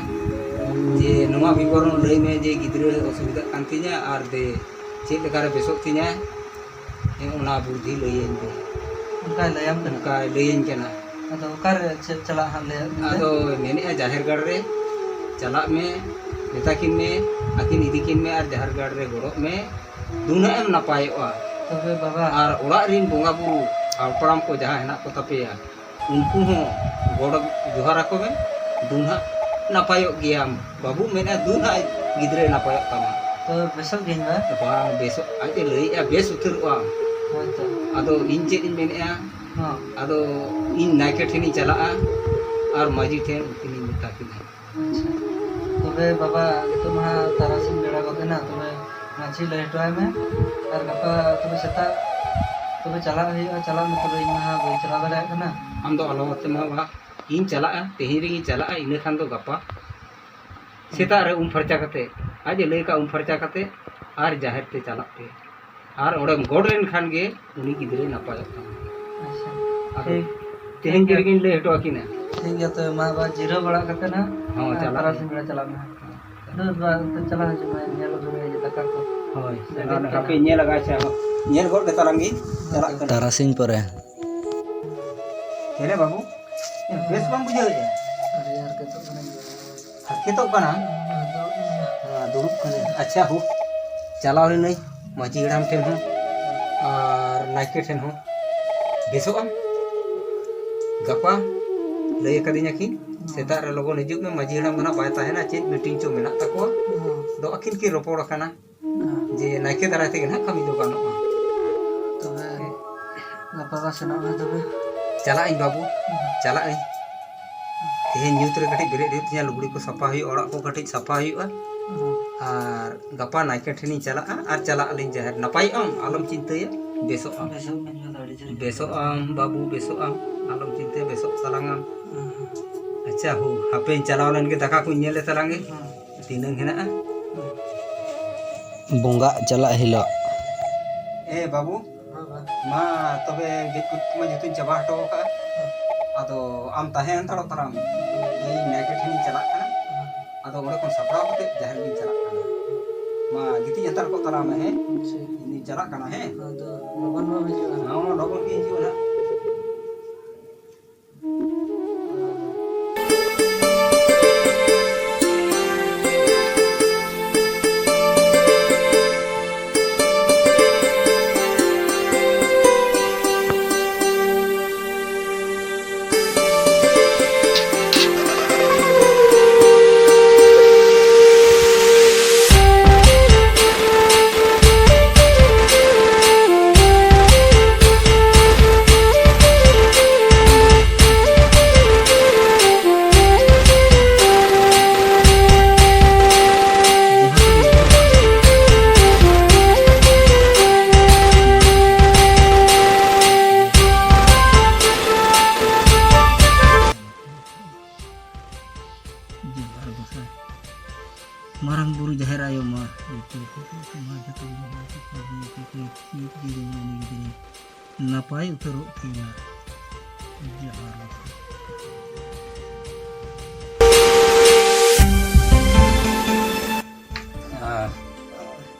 ᱡᱮ ᱱᱚᱣᱟ ᱵᱤᱵᱚᱨᱚᱱ ᱞᱟᱹᱭ ᱢᱮ ᱡᱮ ᱜᱤᱫᱽᱨᱟᱹ ᱚᱥᱩᱵᱤᱫᱷᱟᱜ ᱠᱟᱱ ᱛᱤᱧᱟ ᱟᱨ ᱫᱮ ᱪᱮᱫ ᱞᱮᱠᱟᱨᱮ ᱵᱮᱥᱚᱜ ᱛᱤᱧᱟᱭ, ᱦᱮᱸ, ᱚᱱᱟ ᱵᱩᱫᱷᱤ ᱞᱟᱹᱭᱟᱹᱧ ᱢᱮ᱾" ᱚᱱᱠᱟᱭ ᱞᱟᱹᱭᱟᱢ ᱠᱟᱱᱟ? ᱚᱱᱠᱟᱭ ᱞᱟᱹᱭᱟᱹᱧ ᱠᱟᱱᱟ᱾ ᱟᱫᱚ ᱚᱠᱟᱨᱮ ᱪᱮᱫ ᱪᱟᱞᱟᱜ ᱦᱟᱸᱜ ᱞᱟᱹᱭᱟᱫ ᱢᱮᱛᱮ? ᱟᱫᱚ ᱢᱮᱱᱮᱫᱼᱟ, ᱡᱟᱦᱮᱨ ᱜᱟᱲ ᱨᱮ ᱪᱟᱞᱟᱜ ᱢᱮ, ᱢᱮᱛᱟ ᱠᱤᱱ ᱢᱮ, ᱟᱹᱠᱤᱱ ᱤᱫᱤ ᱠᱤᱱ ᱢᱮ ᱟᱨ ᱡᱟᱦᱮᱨ ᱜᱟᱲ ᱨᱮ ᱜᱚᱰᱚᱜ ᱢᱮ, ᱫᱩᱱᱟᱹᱜ ᱮᱢ ᱱᱟᱯᱟᱭᱚᱜᱼᱟ᱾ ᱛᱚᱵᱮ ᱵᱟᱵᱟ᱾ ᱟᱨ ᱚᱲᱟᱜ ᱨᱤᱱ ᱵᱚᱸᱜᱟ ᱵᱩᱨᱩ ᱦᱟᱯᱲᱟᱢ ᱠᱚ ᱡᱟᱦᱟᱸ ᱦᱮᱱᱟᱜ ᱠᱚ ᱛᱟᱯᱮᱭᱟ, ᱩᱱᱠᱩ ᱦᱚᱸ ᱜᱚᱰ ᱡᱚᱦᱟᱨ ᱟᱠᱚ ᱢᱮ, ᱫᱩᱱᱟᱹᱜ ᱱᱟᱯᱟᱭᱚᱜ ᱜᱮᱭᱟᱢ᱾ ᱵᱟᱹᱵᱩ ᱢᱮᱱᱟ, ᱫᱩᱱᱟᱹᱜ ᱜᱤᱫᱽᱨᱟᱹᱭ ᱱᱟᱯᱟᱭᱚᱜ ᱛᱟᱢᱟ᱾ ᱛᱚ ᱵᱮᱥᱚᱜ ᱜᱤᱭᱟᱹᱧ ᱵᱟ? ᱵᱟᱝ ᱵᱮᱥᱚᱜ, ᱟᱡ ᱮ ᱞᱟᱹᱭᱮᱫᱼᱟ, ᱵᱮᱥ ᱩᱛᱟᱹᱨᱚᱜᱼᱟ᱾ ᱦᱳᱭ ᱛᱚ᱾ ᱟᱫᱚ ᱤᱧ ᱪᱮᱫ ᱤᱧ ᱢᱮᱱᱮᱫᱼᱟ, ᱦᱚᱸ᱾ ᱟᱫᱚ ᱤᱧ ᱱᱟᱭᱠᱮ ᱴᱷᱮᱱᱤᱧ ᱪᱟᱞᱟᱜᱼᱟ ᱟᱨ ᱢᱟᱹᱡᱷᱤ ᱴᱷᱮᱱ ᱩᱱᱠᱤᱱᱤᱧ ᱢᱮᱛᱟ ᱠᱤᱱᱟ᱾ ᱟᱪᱪᱷᱟ᱾ ᱛᱚᱵᱮ ᱵᱟᱵᱟ, ᱱᱤᱛᱚᱜ ᱢᱟ ᱦᱟᱸᱜ ᱛᱟᱨᱟᱥᱤᱧ ᱵᱮᱲᱟ ᱜᱚᱫ ᱮᱱᱟ, ᱛᱚᱵᱮ ᱢᱟᱹᱡᱷᱤ ᱞᱟᱹᱭ ᱦᱚᱴᱚ ᱟᱭ ᱢᱮ᱾ ᱟᱨ ᱜᱟᱯᱟ ᱛᱚᱵᱮ ᱥᱮᱛᱟᱜ ᱛᱚᱵᱮ ᱪᱟᱞᱟᱜ ᱦᱩᱭᱩᱜᱼᱟ, ᱪᱟᱞᱟᱜ ᱢᱮ, ᱛᱚᱵᱮ ᱤᱧ ᱢᱟ ᱦᱟᱸᱜ ᱵᱟᱹᱧ ᱪᱟᱞᱟᱣ ᱫᱟᱲᱮᱭᱟᱜ ᱠᱟᱱᱟ᱾ ᱟᱢ ᱫᱚ ᱟᱞᱚ ᱟᱛᱮ ᱢᱟ ᱵᱟᱵᱟ, ᱤᱧ ᱪᱟᱞᱟᱜᱼᱟ, ᱛᱮᱦᱮᱧ ᱨᱮᱜᱤᱧ ᱪᱟᱞᱟᱜᱼᱟ, ᱤᱱᱟᱹ ᱠᱷᱟᱱ ᱫᱚ ᱜᱟᱯᱟ ᱥᱮᱛᱟᱜ ᱨᱮ ᱩᱢ ᱯᱷᱟᱨᱪᱟ ᱠᱟᱛᱮ, ᱟᱡ ᱮ ᱞᱟᱹᱭ ᱠᱟᱜ, ᱩᱢ ᱯᱷᱟᱨᱪᱟ ᱠᱟᱛᱮ ᱟᱨ ᱡᱟᱦᱮᱨ ᱛᱮ ᱪᱟᱞᱟᱜ ᱯᱮ᱾ ᱟᱨ ᱚᱸᱰᱮᱢ ᱜᱚᱰ ᱞᱮᱱᱠᱷᱟᱱ ᱜᱮ ᱩᱱᱤ ᱜᱤᱫᱽᱨᱟᱹᱭ ᱱᱟᱯᱟᱭᱚᱜ ᱛᱟᱢᱟ᱾ ᱟᱪᱪᱷᱟ᱾ ᱟᱫᱚ ᱴᱷᱤᱠ᱾ ᱛᱮᱦᱮᱧ ᱴᱷᱤᱠ ᱜᱮ ᱜᱮᱭᱟ᱾ ᱨᱮᱜᱤᱧ ᱞᱟᱹᱭ ᱦᱚᱴᱚ ᱟᱹᱠᱤᱱᱟ᱾ ᱴᱷᱤᱠ ᱜᱮᱭᱟ, ᱛᱚᱵᱮ ᱢᱟ ᱟᱵᱟᱨ ᱡᱤᱨᱟᱹᱣ ᱵᱟᱲᱟ ᱠᱟᱛᱮ ᱱᱟᱦᱟᱜ, ᱦᱚᱸ, ᱟᱨ ᱪᱟᱞᱟᱜ ᱛᱟᱨᱟᱥᱤᱧ ᱟᱹᱧ᱾ ᱵᱮᱲᱟ ᱪᱟᱞᱟᱜ ᱢᱮ ᱦᱟᱸᱜ᱾ ᱦᱳᱭ᱾ ᱟᱫᱚ ᱵᱟ-, ᱪᱟᱞᱟᱣ ᱦᱤᱡᱩᱜ ᱢᱮ, ᱧᱮᱞ ᱟᱹᱜᱩ ᱢᱮ ᱫᱟᱠᱟ ᱠᱚ᱾ ᱦᱳᱭ, ᱨᱮᱰᱤ ᱟᱫᱚ ᱠᱟᱱᱟ᱾ ᱦᱟᱯᱮ ᱧᱮᱞ ᱟᱠᱟᱫ ᱪᱮ ᱦᱚᱸ᱾ ᱧᱮᱞ ᱜᱚᱫ ᱞᱮ ᱛᱟᱞᱟᱝ ᱜᱤᱧ ᱪᱟᱞᱟᱜ ᱠᱟᱱᱟ᱾ ᱛᱟᱨᱟᱥᱤᱧ ᱯᱚᱨᱮ᱾ ᱦᱮᱸ ᱨᱮ ᱵᱟᱹᱵᱩ, ᱵᱮᱥ ᱵᱟᱢ ᱵᱩᱡᱷᱟᱹᱣᱮᱫᱼᱟ? ᱟᱹᱰᱤ ᱟᱸᱴ ᱜᱮ ᱛᱚ ᱠᱟᱱᱟ᱾ ᱦᱟᱨᱠᱮᱛᱚᱜ ᱠᱟᱱᱟ? ᱦᱮᱸ, ᱫᱩᱲᱩᱵ ᱢᱮ᱾ ᱦᱮᱸ, ᱫᱩᱲᱩᱵ ᱠᱟᱹᱱᱟᱹᱧ᱾ ᱟᱪᱪᱷᱟ, ᱦᱳ, ᱪᱟᱞᱟᱣ ᱞᱮᱱᱟᱹᱧ ᱢᱟᱹᱡᱷᱤ ᱦᱟᱲᱟᱢ ᱴᱷᱮᱱ ᱦᱚᱸ ᱟᱨ ᱱᱟᱭᱠᱮ ᱴᱷᱮᱱ ᱦᱚᱸ᱾ ᱵᱮᱥᱚᱜ ᱟᱢ? ᱜᱟᱯᱟ ᱞᱟᱹᱭ ᱟᱠᱟᱫᱤᱧᱟ ᱠᱤᱱ, ᱦᱮᱸ᱾ ᱥᱮᱛᱟᱜ ᱨᱮ ᱞᱚᱜᱚᱱ ᱦᱤᱡᱩᱜ ᱢᱮ, ᱢᱟᱹᱡᱷᱤ ᱦᱟᱲᱟᱢ ᱫᱚ ᱱᱟᱜ ᱵᱟᱭ ᱛᱟᱦᱮᱱᱟ, ᱪᱮᱫ meeting ᱪᱚ ᱢᱮᱱᱟᱜ ᱛᱟᱠᱚᱣᱟ᱾ ᱦᱮᱸ᱾ ᱟᱫᱚ ᱟᱹᱠᱤᱱ ᱠᱤᱱ ᱨᱚᱯᱚᱲ ᱟᱠᱟᱱᱟ᱾ ᱦᱮᱸ᱾ ᱡᱮ ᱱᱟᱭᱠᱮ ᱫᱟᱨᱟᱭ ᱛᱮᱜᱮ ᱱᱟᱦᱟᱜ ᱠᱟᱹᱢᱤ ᱫᱚ ᱜᱟᱱᱚᱜᱼᱟ᱾ ᱛᱚᱵᱮ ᱜᱟᱯᱟ ᱜᱮ ᱥᱮᱱᱚᱜ ᱢᱮ ᱛᱚᱵᱮ᱾ ᱪᱟᱞᱟᱜ ᱟᱹᱧ ᱵᱟᱹᱵᱩ, ᱦᱮᱸ᱾ ᱪᱟᱞᱟᱜ ᱟᱹᱧ᱾ ᱛᱮᱦᱮᱧ ᱧᱩᱛ ᱨᱮ ᱠᱟᱹᱴᱤᱡ ᱵᱮᱨᱮᱫ ᱦᱩᱭᱩᱜ ᱛᱤᱧᱟ, ᱞᱩᱜᱽᱲᱤ ᱠᱚ ᱥᱟᱯᱷᱟ ᱦᱩᱭᱩᱜᱼᱟ, ᱚᱲᱟᱜ ᱠᱚ ᱠᱟᱹᱴᱤᱡ ᱥᱟᱯᱷᱟ ᱦᱩᱭᱩᱜᱼᱟ᱾ ᱦᱮᱸ᱾ ᱟᱨ ᱜᱟᱯᱟ ᱱᱟᱭᱠᱮ ᱴᱷᱮᱱᱤᱧ ᱪᱟᱞᱟᱜᱼᱟ ᱟᱨ ᱪᱟᱞᱟᱜ ᱟᱹᱞᱤᱧ ᱡᱟᱦᱮᱨ᱾ ᱱᱟᱯᱟᱭᱚᱜ ᱟᱢ, ᱟᱞᱚᱢ ᱪᱤᱱᱛᱟᱹᱭᱟ, ᱵᱮᱥᱚᱜ ᱟᱢ᱾ ᱵᱮᱥᱚᱜ ᱢᱮ, ᱤᱧ ᱫᱚ ᱟᱹᱰᱤ ᱡᱳᱨ ᱤᱧ ᱵᱮᱥᱚᱜ ᱟᱢ ᱵᱟᱹᱵᱩ, ᱵᱮᱥᱚᱜ ᱟᱢ, ᱟᱞᱚᱢ ᱪᱤᱱᱛᱟᱹᱭᱟ, ᱵᱮᱥᱚᱜ ᱛᱟᱞᱟᱝ ᱟᱢ᱾ ᱦᱮᱸ᱾ ᱟᱪᱪᱷᱟ, ᱦᱳ, ᱦᱟᱯᱮᱧ ᱪᱟᱞᱟᱣ ᱞᱮᱱ ᱜᱮ, ᱫᱟᱠᱟ ᱠᱚᱧ ᱧᱮᱞ ᱞᱮ ᱛᱟᱞᱟᱝ ᱜᱮ᱾ ᱦᱮᱸ᱾ ᱛᱤᱱᱟᱹᱝ ᱦᱮᱱᱟᱜᱼᱟ? ᱵᱚᱸᱜᱟᱜ ᱪᱟᱞᱟᱜ ᱦᱤᱞᱳᱜ᱾ ᱮ ᱵᱟᱹᱵᱩ, ᱦᱮᱸ ᱵᱟ᱾ ᱢᱟ ᱛᱚᱵᱮ ᱜᱮᱡ ᱜᱩᱨᱤᱡ ᱠᱚᱢᱟ ᱡᱚᱛᱚᱧ ᱪᱟᱵᱟ ᱦᱚᱴᱚ ᱟᱠᱟᱫᱼᱟ᱾ ᱦᱮᱸ᱾ ᱟᱫᱚ ᱟᱢ ᱛᱟᱦᱮᱸ ᱦᱟᱛᱟᱲᱚᱜ ᱛᱟᱞᱟᱝ ᱢᱮ᱾ ᱤᱧ ᱱᱟᱭᱠᱮ ᱴᱷᱮᱱᱤᱧ ᱪᱟᱞᱟᱜ ᱠᱟᱱᱟ᱾ ᱦᱮᱸ᱾ ᱟᱫᱚ ᱚᱸᱰᱮ ᱠᱷᱚᱱ ᱥᱟᱯᱲᱟᱣ ᱠᱟᱛᱮ ᱡᱟᱦᱮᱨ ᱜᱤᱧ ᱪᱟᱞᱟᱜ ᱠᱟᱱᱟ᱾ ᱢᱟ ᱜᱤᱛᱤᱡ ᱦᱟᱛᱟᱲ ᱠᱚᱜ ᱛᱟᱞᱟᱝ ᱢᱮ, ᱦᱮᱸ? ᱴᱷᱤᱠ᱾ ᱤᱧᱤᱧ ᱪᱟᱞᱟᱜ ᱠᱟᱱᱟ, ᱦᱮᱸ? ᱟᱫᱚ ᱞᱚᱜᱚᱱ ᱵᱟᱢ ᱦᱤᱡᱩᱜᱼᱟ? ᱦᱚᱸ, ᱞᱚᱜᱚᱱ ᱜᱤᱧ ᱦᱤᱡᱩᱜᱼᱟ ᱱᱟᱦᱟᱜ᱾ ᱡᱚᱦᱟᱨ ᱜᱚᱸᱥᱟᱭ᱾ ᱢᱟᱨᱟᱝ ᱵᱩᱨᱩ ᱡᱟᱦᱮᱨ ᱟᱭᱳ ᱢᱟ, ᱡᱚᱛᱚ ᱠᱚ ᱢᱟ ᱡᱚᱛᱚ ᱜᱮ ᱱᱟᱯᱟᱭ ᱩᱛᱟᱹᱨᱚᱜ ᱯᱮ ᱢᱟ᱾ ᱡᱚᱦᱟᱨ ᱜᱚᱸᱥᱟᱭ᱾ ᱟᱨ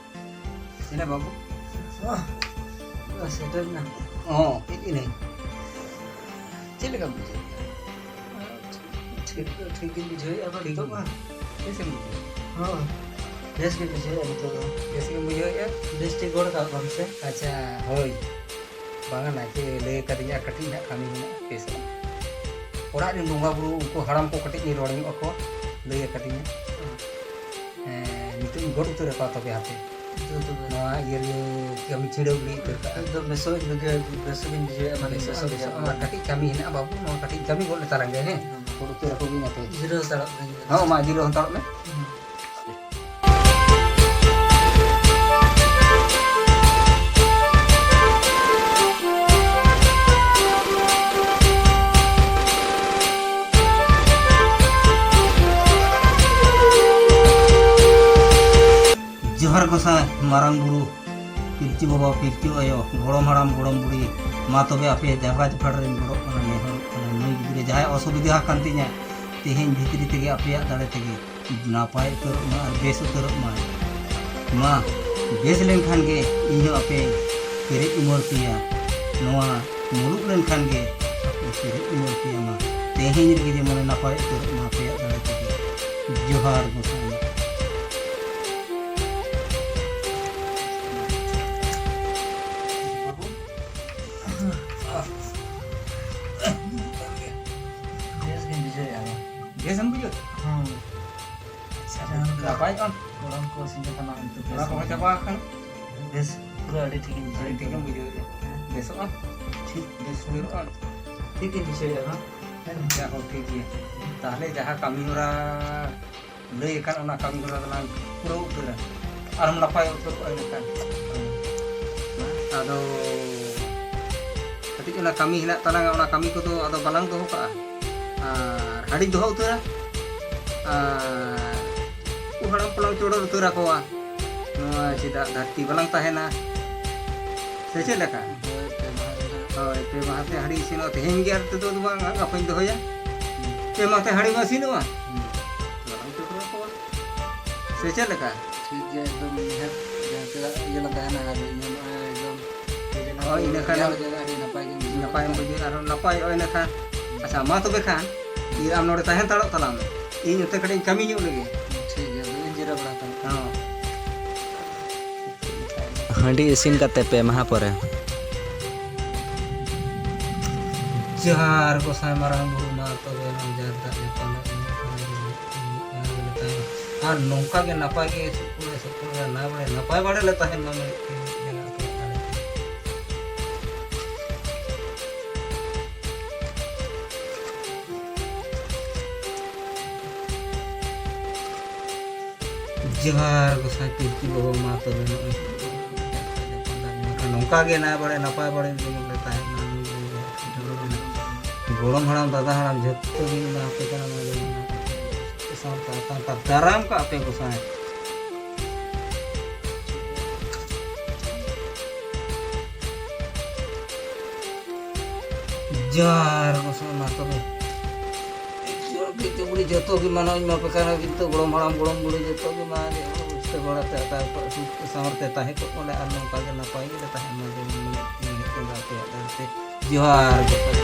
ᱪᱮᱫ ᱵᱟᱹᱵᱩ? ᱚ, ᱥᱮᱴᱮᱨ ᱮᱱᱟ᱾ ᱚ, ᱦᱮᱡ ᱮᱱᱟᱹᱧ᱾ ᱪᱮᱫ ᱞᱮᱠᱟᱢ ᱵᱩᱡᱷᱟᱹᱣᱮᱫᱼᱟ? ᱴᱷᱤᱠ ᱫᱚ ᱴᱷᱤᱠ ᱜᱤᱧ ᱵᱩᱡᱷᱟᱹᱣᱮᱫᱼᱟ, ᱟᱫᱚ ᱴᱷᱤᱠ ᱱᱤᱛᱚᱜ ᱜᱮ᱾ ᱢᱟ᱾ ᱵᱮᱥ ᱮᱢ ᱵᱩᱡᱷᱟᱹᱣᱮᱫᱼᱟ? ᱦᱚᱸ, ᱵᱮᱥ ᱜᱮ ᱵᱩᱡᱷᱟᱹᱣᱮᱫᱼᱟ ᱱᱤᱛᱚᱜ ᱫᱚ᱾ ᱵᱮᱥ ᱜᱮᱢ ᱵᱩᱡᱷᱟᱹᱣᱮᱫᱼᱟ? ᱵᱮᱥ ᱴᱷᱤᱠ ᱜᱚᱲ ᱠᱟᱜ ᱠᱚᱣᱟᱢ ᱥᱮ? ᱟᱪᱪᱷᱟ, ᱦᱳᱭ᱾ ᱵᱟᱝᱟ, ᱱᱟᱭᱠᱮ ᱞᱟᱹᱭ ᱟᱠᱟᱫᱤᱧᱟ, ᱟᱨ ᱠᱟᱹᱴᱤᱡ ᱱᱟᱜ ᱠᱟᱹᱢᱤ ᱢᱮᱱᱟᱜᱼᱟ, ᱵᱮᱥ ᱜᱮ᱾ ᱚᱲᱟᱜ ᱨᱮᱱ ᱵᱚᱸᱜᱟ ᱵᱩᱨᱩ, ᱩᱱᱠᱩ ᱦᱟᱲᱟᱢ ᱠᱚ ᱠᱟᱹᱴᱤᱡ ᱤᱧ ᱨᱚᱲ ᱧᱚᱜ ᱟᱠᱚᱣᱟ, ᱞᱟᱹᱭ ᱟᱠᱟᱫᱤᱧᱟ᱾ ᱦᱮᱸ, ᱱᱤᱛᱚᱜ ᱤᱧ ᱜᱚᱰ ᱩᱛᱟᱹᱨ ᱟᱠᱚᱣᱟ ᱛᱚᱵᱮ ᱦᱟᱯᱮ᱾ ᱡᱚᱛᱚ ᱜᱮ᱾ ᱱᱚᱣᱟ ᱤᱭᱟᱹ ᱨᱮ ᱠᱟᱹᱢᱤ ᱪᱷᱤᱰᱟᱹᱣ ᱜᱤᱰᱤ ᱩᱛᱟᱹᱨ ᱠᱟᱜᱼᱟ᱾ ᱮᱠᱫᱚᱢ ᱵᱮᱥᱚᱜ ᱤᱧ ᱵᱩᱡᱷᱟᱹᱣ, ᱵᱮᱥᱚᱜ ᱤᱧ ᱵᱩᱡᱷᱟᱹᱣᱮᱫᱼᱟ, ᱢᱟᱱᱮ ᱵᱮᱥᱚᱜ, ᱵᱮᱥᱚᱜ ᱵᱮᱥᱚᱜ᱾ ᱟᱢᱟᱜ ᱠᱟᱹᱴᱤᱡ ᱠᱟᱹᱢᱤ ᱦᱮᱱᱟᱜᱼᱟ ᱵᱟᱹᱵᱩ, ᱱᱚᱣᱟ ᱠᱟᱹᱴᱤᱡ ᱠᱟᱹᱢᱤ ᱜᱚᱫ ᱞᱮᱛᱟᱲᱟᱝ ᱜᱮ, ᱦᱮᱸ? ᱦᱮᱸ᱾ ᱜᱚᱰ ᱩᱛᱟᱹᱨ ᱟᱠᱚ ᱜᱤᱧ ᱦᱟᱯᱮ᱾ ᱡᱤᱨᱟᱹᱣ ᱦᱟᱛᱟᱲᱚᱜ ᱢᱮ᱾ ᱦᱚᱸ, ᱢᱟ ᱡᱤᱨᱟᱹᱣ ᱦᱟᱛᱟᱲᱚᱜ ᱢᱮ᱾ ᱦᱮᱸ᱾ ᱜᱚᱸᱥᱟᱭ, ᱢᱟᱨᱟᱝ ᱵᱩᱨᱩ, ᱯᱤᱞᱪᱩ ᱵᱟᱵᱟ, ᱯᱤᱞᱪᱩ ᱟᱭᱳ, ᱜᱚᱲᱚᱢ ᱦᱟᱲᱟᱢ, ᱜᱚᱲᱚᱢ ᱵᱩᱲᱦᱤ, ᱢᱟ ᱛᱚᱵᱮ ᱟᱯᱮ ᱡᱟᱸᱜᱟ ᱡᱟᱯᱷᱟᱲ ᱨᱮᱧ ᱜᱚᱲᱚᱜ ᱠᱟᱱᱟ, ᱱᱮᱦᱚᱨᱚᱜ ᱠᱟᱱᱟ, ᱱᱩᱭ ᱜᱤᱫᱽᱨᱟᱹ ᱡᱟᱦᱟᱸᱭ ᱚᱥᱩᱵᱤᱫᱷᱟ ᱟᱠᱟᱱ ᱛᱤᱧᱟ, ᱛᱮᱦᱮᱧ ᱵᱷᱤᱛᱨᱤ ᱛᱮᱜᱮ ᱟᱯᱮᱭᱟᱜ ᱫᱟᱲᱮ ᱛᱮᱜᱮ ᱱᱟᱯᱟᱭ ᱩᱛᱟᱹᱨᱚᱜ ᱢᱟ ᱟᱨ ᱵᱮᱥ ᱩᱛᱟᱹᱨᱚᱜ ᱢᱟ᱾ ᱢᱟ, ᱵᱮᱥ ᱞᱮᱱᱠᱷᱟᱱ ᱜᱮ ᱤᱧ ᱦᱚᱸ ᱟᱯᱮ ᱯᱮᱨᱮᱡ ᱩᱢᱟᱹᱨ ᱯᱮᱭᱟ᱾ ᱱᱚᱣᱟ ᱢᱩᱞᱩᱜ ᱞᱮᱱᱠᱷᱟᱱ ᱜᱮ ᱟᱯᱮ ᱯᱮᱨᱮᱡ ᱩᱢᱟᱹᱨ ᱯᱮᱭᱟ᱾ ᱢᱟ, ᱛᱮᱦᱮᱧ ᱨᱮᱜᱮ ᱡᱮᱢᱚᱱ ᱱᱟᱯᱟᱭ ᱩᱛᱟᱹᱨᱚᱜ ᱢᱟ ᱟᱯᱮᱭᱟᱜ ᱫᱟᱲᱮ ᱛᱮᱜᱮ᱾ ᱡᱚᱦᱟᱨ ᱜᱚᱸᱥᱟᱭ᱾ ᱵᱮᱥ ᱜᱤᱧ ᱵᱩᱡᱷᱟᱹᱣᱮᱫᱼᱟ᱾ ᱵᱮᱥ ᱮᱢ ᱵᱩᱡᱷᱟᱹᱣ? ᱦᱮᱸ᱾ ᱟᱪᱪᱷᱟ, ᱡᱟᱦᱟᱸ ᱞᱮᱠᱟ ᱱᱟᱯᱟᱭ ᱠᱚᱜᱼᱟ᱾ ᱜᱚᱲᱚᱢ ᱠᱚ ᱥᱮᱸᱜᱮᱞ ᱛᱟᱞᱟ ᱚᱱᱛᱮ ᱚᱱᱟ ᱵᱮᱥ ᱠᱚᱦᱚᱸ ᱜᱮ᱾ ᱪᱟᱵᱟ ᱟᱠᱟᱱᱟ᱾ ᱵᱮᱥ, ᱯᱩᱨᱟᱹ ᱟᱹᱰᱤ ᱴᱷᱤᱠ ᱤᱧ ᱵᱩᱡᱷᱟᱹᱣ ᱟᱹᱰᱤ ᱴᱷᱤᱠ ᱮᱢ ᱠᱮᱫᱟ᱾ ᱵᱩᱡᱷᱟᱹᱣᱮᱫᱼᱟ᱾ ᱦᱮᱸ᱾ ᱵᱮᱥᱚᱜᱼᱟ? ᱴᱷᱤᱠ, ᱵᱮᱥ ᱩᱛᱟᱹᱨᱚᱜᱼᱟ? ᱴᱷᱤᱠ ᱤᱧ ᱵᱩᱡᱷᱟᱹᱣᱮᱫᱼᱟ ᱱᱟᱜ᱾ ᱦᱮᱸ, ᱡᱟ ᱦᱳ, ᱴᱷᱤᱠ ᱜᱮᱭᱟ᱾ ᱛᱟᱦᱞᱮ ᱡᱟᱦᱟᱸ ᱠᱟᱹᱢᱤ ᱦᱚᱨᱟ ᱞᱟᱹᱭ ᱟᱠᱟᱱ, ᱚᱱᱟ ᱠᱟᱹᱢᱤ ᱦᱚᱨᱟ ᱫᱚᱞᱟᱝ ᱯᱩᱨᱟᱹᱣ ᱩᱛᱟᱹᱨᱟ᱾ ᱟᱨᱦᱚᱸ ᱱᱟᱯᱟᱭ ᱩᱛᱟᱹᱨᱚᱜᱼᱟ ᱤᱱᱟᱹᱠᱷᱟᱱ᱾ ᱟᱫᱚ ᱠᱟᱹᱴᱤᱡ ᱚᱱᱟ ᱠᱟᱹᱢᱤ ᱦᱮᱱᱟᱜ ᱛᱟᱞᱟᱝᱟ, ᱚᱱᱟ ᱠᱟᱹᱢᱤ ᱠᱚᱫᱚ ᱟᱫᱚ ᱵᱟᱞᱟᱝ ᱫᱚᱦᱚ ᱠᱟᱜᱼᱟ᱾ ᱟᱨ ᱦᱟᱺᱰᱤ ᱫᱚᱦᱚ ᱩᱛᱟᱹᱨᱟ᱾ ᱟᱨ ᱩᱱᱠᱩ ᱦᱟᱲᱟᱢ ᱠᱚᱞᱟᱝ ᱪᱚᱰᱚᱨ ᱩᱛᱟᱹᱨ ᱟᱠᱚᱣᱟ᱾ ᱱᱚᱣᱟ ᱪᱮᱫᱟᱜ ᱫᱷᱟᱹᱨᱛᱤ ᱵᱟᱞᱟᱝ ᱛᱟᱦᱮᱱᱟ? ᱥᱮ ᱪᱮᱫ ᱞᱮᱠᱟ? ᱦᱳᱭ, ᱯᱮ ᱢᱟᱦᱟ ᱨᱮ ᱱᱟᱜ᱾ ᱦᱳᱭ, ᱯᱮ ᱢᱟᱦᱟ ᱛᱮ ᱦᱟᱺᱰᱤ ᱤᱥᱤᱱᱚᱜᱼᱟ᱾ ᱛᱮᱦᱮᱧ ᱜᱮ ᱟᱨ ᱛᱮᱫᱚ ᱫᱚ ᱵᱟᱝ, ᱜᱟᱯᱟᱧ ᱫᱚᱦᱚᱭᱟ᱾ ᱯᱮ ᱢᱟᱦᱟ ᱛᱮ ᱦᱟᱺᱰᱤ ᱢᱟ ᱤᱥᱤᱱᱚᱜᱼᱟ᱾ ᱦᱩᱸ᱾ ᱵᱟᱞᱟᱝ ᱪᱚᱰᱚᱨ ᱟᱠᱚᱣᱟ᱾ ᱥᱮ ᱪᱮᱫ ᱞᱮᱠᱟ? ᱴᱷᱤᱠ ᱜᱮᱭᱟ, ᱮᱠᱫᱚᱢ ᱱᱤᱦᱟᱹᱛ ᱡᱟᱦᱟᱸ ᱪᱮᱫᱟᱜ ᱤᱭᱟᱹ ᱞᱟᱝ ᱛᱟᱦᱮᱱᱟ ᱟᱨ ᱤᱧ ᱦᱚᱸ ᱱᱚᱜᱼᱚᱭ ᱮᱠᱫᱚᱢ ᱦᱳᱭ, ᱤᱱᱟᱹ ᱠᱷᱟᱱ ᱨᱮᱭᱟᱲ ᱡᱟᱭᱜᱟ ᱟᱹᱰᱤ ᱱᱟᱯᱟᱭ ᱜᱮᱧ ᱵᱩᱡᱷᱟᱹᱣ ᱱᱟᱯᱟᱭᱮᱢ ᱠᱮᱫᱟ᱾ ᱵᱩᱡᱷᱟᱹᱣᱟ ᱟᱨᱦᱚᱸ ᱱᱟᱯᱟᱭᱚᱜᱼᱟ ᱤᱱᱟᱹ ᱠᱷᱟᱱ᱾ ᱟᱪᱪᱷᱟ, ᱢᱟ ᱛᱚᱵᱮ ᱠᱷᱟᱱ ᱤᱭᱟᱹ ᱟᱢ ᱱᱚᱰᱮ ᱛᱟᱦᱮᱸ ᱦᱟᱛᱟᱲᱚᱜ ᱛᱟᱞᱟᱝ ᱢᱮ, ᱤᱧ ᱚᱱᱛᱮ ᱠᱟᱹᱴᱤᱡ ᱤᱧ ᱠᱟᱹᱢᱤ ᱧᱚᱜ ᱞᱮᱜᱮ᱾ ᱴᱷᱤᱠ ᱜᱮᱭᱟ, ᱟᱫᱚ ᱤᱧ ᱡᱤᱨᱟᱹᱣ ᱵᱟᱲᱟ ᱦᱟᱛᱟᱲ᱾ ᱦᱚᱸ᱾ ᱦᱟᱺᱰᱤ ᱤᱥᱤᱱ ᱠᱟᱛᱮ ᱯᱮ ᱢᱟᱦᱟ ᱯᱚᱨᱮ᱾ ᱡᱚᱦᱟᱨ ᱜᱚᱸᱥᱟᱭ ᱢᱟᱨᱟᱝ ᱵᱩᱨᱩ, ᱢᱟ ᱛᱚᱵᱮ ᱱᱚᱣᱟ ᱡᱟᱦᱮᱨ ᱫᱟᱜ ᱡᱟᱯᱟᱜ ᱨᱮ ᱟᱨ ᱱᱚᱝᱠᱟ ᱜᱮ ᱱᱟᱯᱟᱭ ᱜᱮ ᱥᱩᱠ ᱠᱚᱨᱮ ᱥᱩᱠ ᱠᱚᱨᱮ ᱱᱟᱭ ᱵᱟᱲᱮ ᱱᱟᱯᱟᱭ ᱵᱟᱲᱮ ᱞᱮ ᱛᱟᱦᱮᱱ ᱢᱟ ᱢᱮᱱᱛᱮ ᱡᱟᱦᱟᱸ ᱟᱯᱮᱭᱟᱜ ᱫᱟᱲᱮ ᱛᱮ᱾ ᱡᱚᱦᱟᱨ ᱜᱚᱸᱥᱟᱭ ᱯᱤᱞᱪᱩ ᱵᱟᱵᱟ, ᱢᱟ ᱛᱚᱵᱮ ᱱᱚᱜᱼᱚᱭ ᱱᱚᱝᱠᱟ ᱜᱮ ᱱᱟᱭ ᱵᱟᱲᱮ ᱱᱟᱯᱟᱭ ᱵᱟᱲᱮ ᱡᱮᱢᱚᱱ ᱞᱮ ᱛᱟᱦᱮᱱ ᱢᱟ᱾ ᱜᱚᱲᱚᱢ ᱦᱟᱲᱟᱢ, ᱫᱟᱫᱟ ᱦᱟᱲᱟᱢ, ᱡᱷᱚᱛᱚ ᱜᱮ ᱮᱢᱟ ᱟᱯᱮ ᱠᱟᱱᱟ᱾ ᱱᱚᱣᱟ ᱡᱮᱢᱚᱱ ᱥᱟᱶᱛᱟ ᱫᱟᱨᱟᱢ ᱠᱟᱜ ᱯᱮ ᱜᱚᱸᱥᱟᱭ᱾ ᱡᱚᱦᱟᱨ ᱜᱚᱸᱥᱟᱭ ᱢᱟ ᱛᱚᱵᱮ᱾ ᱡᱚᱛᱚ ᱜᱮ ᱢᱟᱱᱟᱣ ᱤᱧ ᱢᱟ ᱯᱮ ᱠᱟᱱᱟ, ᱠᱤᱱᱛᱩ ᱜᱚᱲᱚᱢ ᱦᱟᱲᱟᱢ ᱜᱚᱲᱚᱢ ᱵᱩᱲᱦᱤ ᱡᱚᱛᱚ ᱜᱮ ᱢᱟ ᱟᱹᱰᱤ ᱦᱚᱲ ᱵᱩᱡᱽᱛᱮ ᱵᱟᱲᱟᱛᱮ ᱟᱛᱟᱨ ᱠᱚ ᱥᱩᱠ ᱛᱮ ᱥᱟᱶᱟᱨ ᱛᱮ ᱛᱟᱦᱮᱸ ᱠᱚᱜ ᱢᱟᱞᱮ ᱟᱨ ᱱᱚᱝᱠᱟ ᱜᱮ ᱱᱟᱯᱟᱭ ᱜᱮᱞᱮ ᱛᱟᱦᱮᱸ ᱢᱟ᱾ ᱡᱮᱢᱚᱱ ᱢᱮᱱᱮᱫ ᱛᱤᱧ ᱢᱮᱱᱮᱫ ᱠᱟᱱ ᱟᱯᱮᱭᱟᱜ ᱫᱟᱨᱮ ᱛᱮ ᱡᱚᱦᱟᱨ ᱜᱚᱸᱥᱟᱭ᱾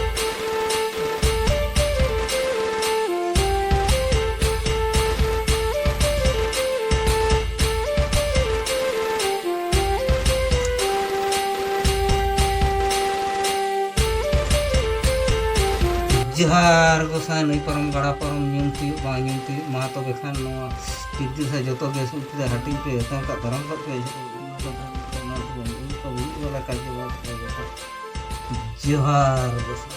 ᱡᱚᱦᱟᱨ ᱜᱚᱸᱥᱟᱭ, ᱱᱟᱹᱭ ᱯᱟᱨᱚᱢ ᱜᱟᱰᱟ ᱯᱟᱨᱚᱢ ᱧᱩᱢ ᱛᱤᱭᱳᱜ ᱵᱟᱝ ᱧᱩᱢ ᱛᱤᱭᱳᱜ, ᱢᱟ ᱛᱚᱵᱮ ᱠᱷᱟᱱ ᱱᱚᱣᱟ ᱵᱤᱨᱫᱟᱹ ᱥᱮ ᱡᱚᱛᱚ ᱜᱮ ᱥᱩᱠ ᱛᱮ ᱦᱟᱹᱴᱤᱧ ᱯᱮ, ᱮᱛᱚᱢ ᱠᱟᱜ ᱫᱷᱚᱨᱚᱢ ᱠᱟᱜ ᱯᱮ, ᱡᱚᱦᱟᱨ ᱜᱚᱸᱥᱟᱭ᱾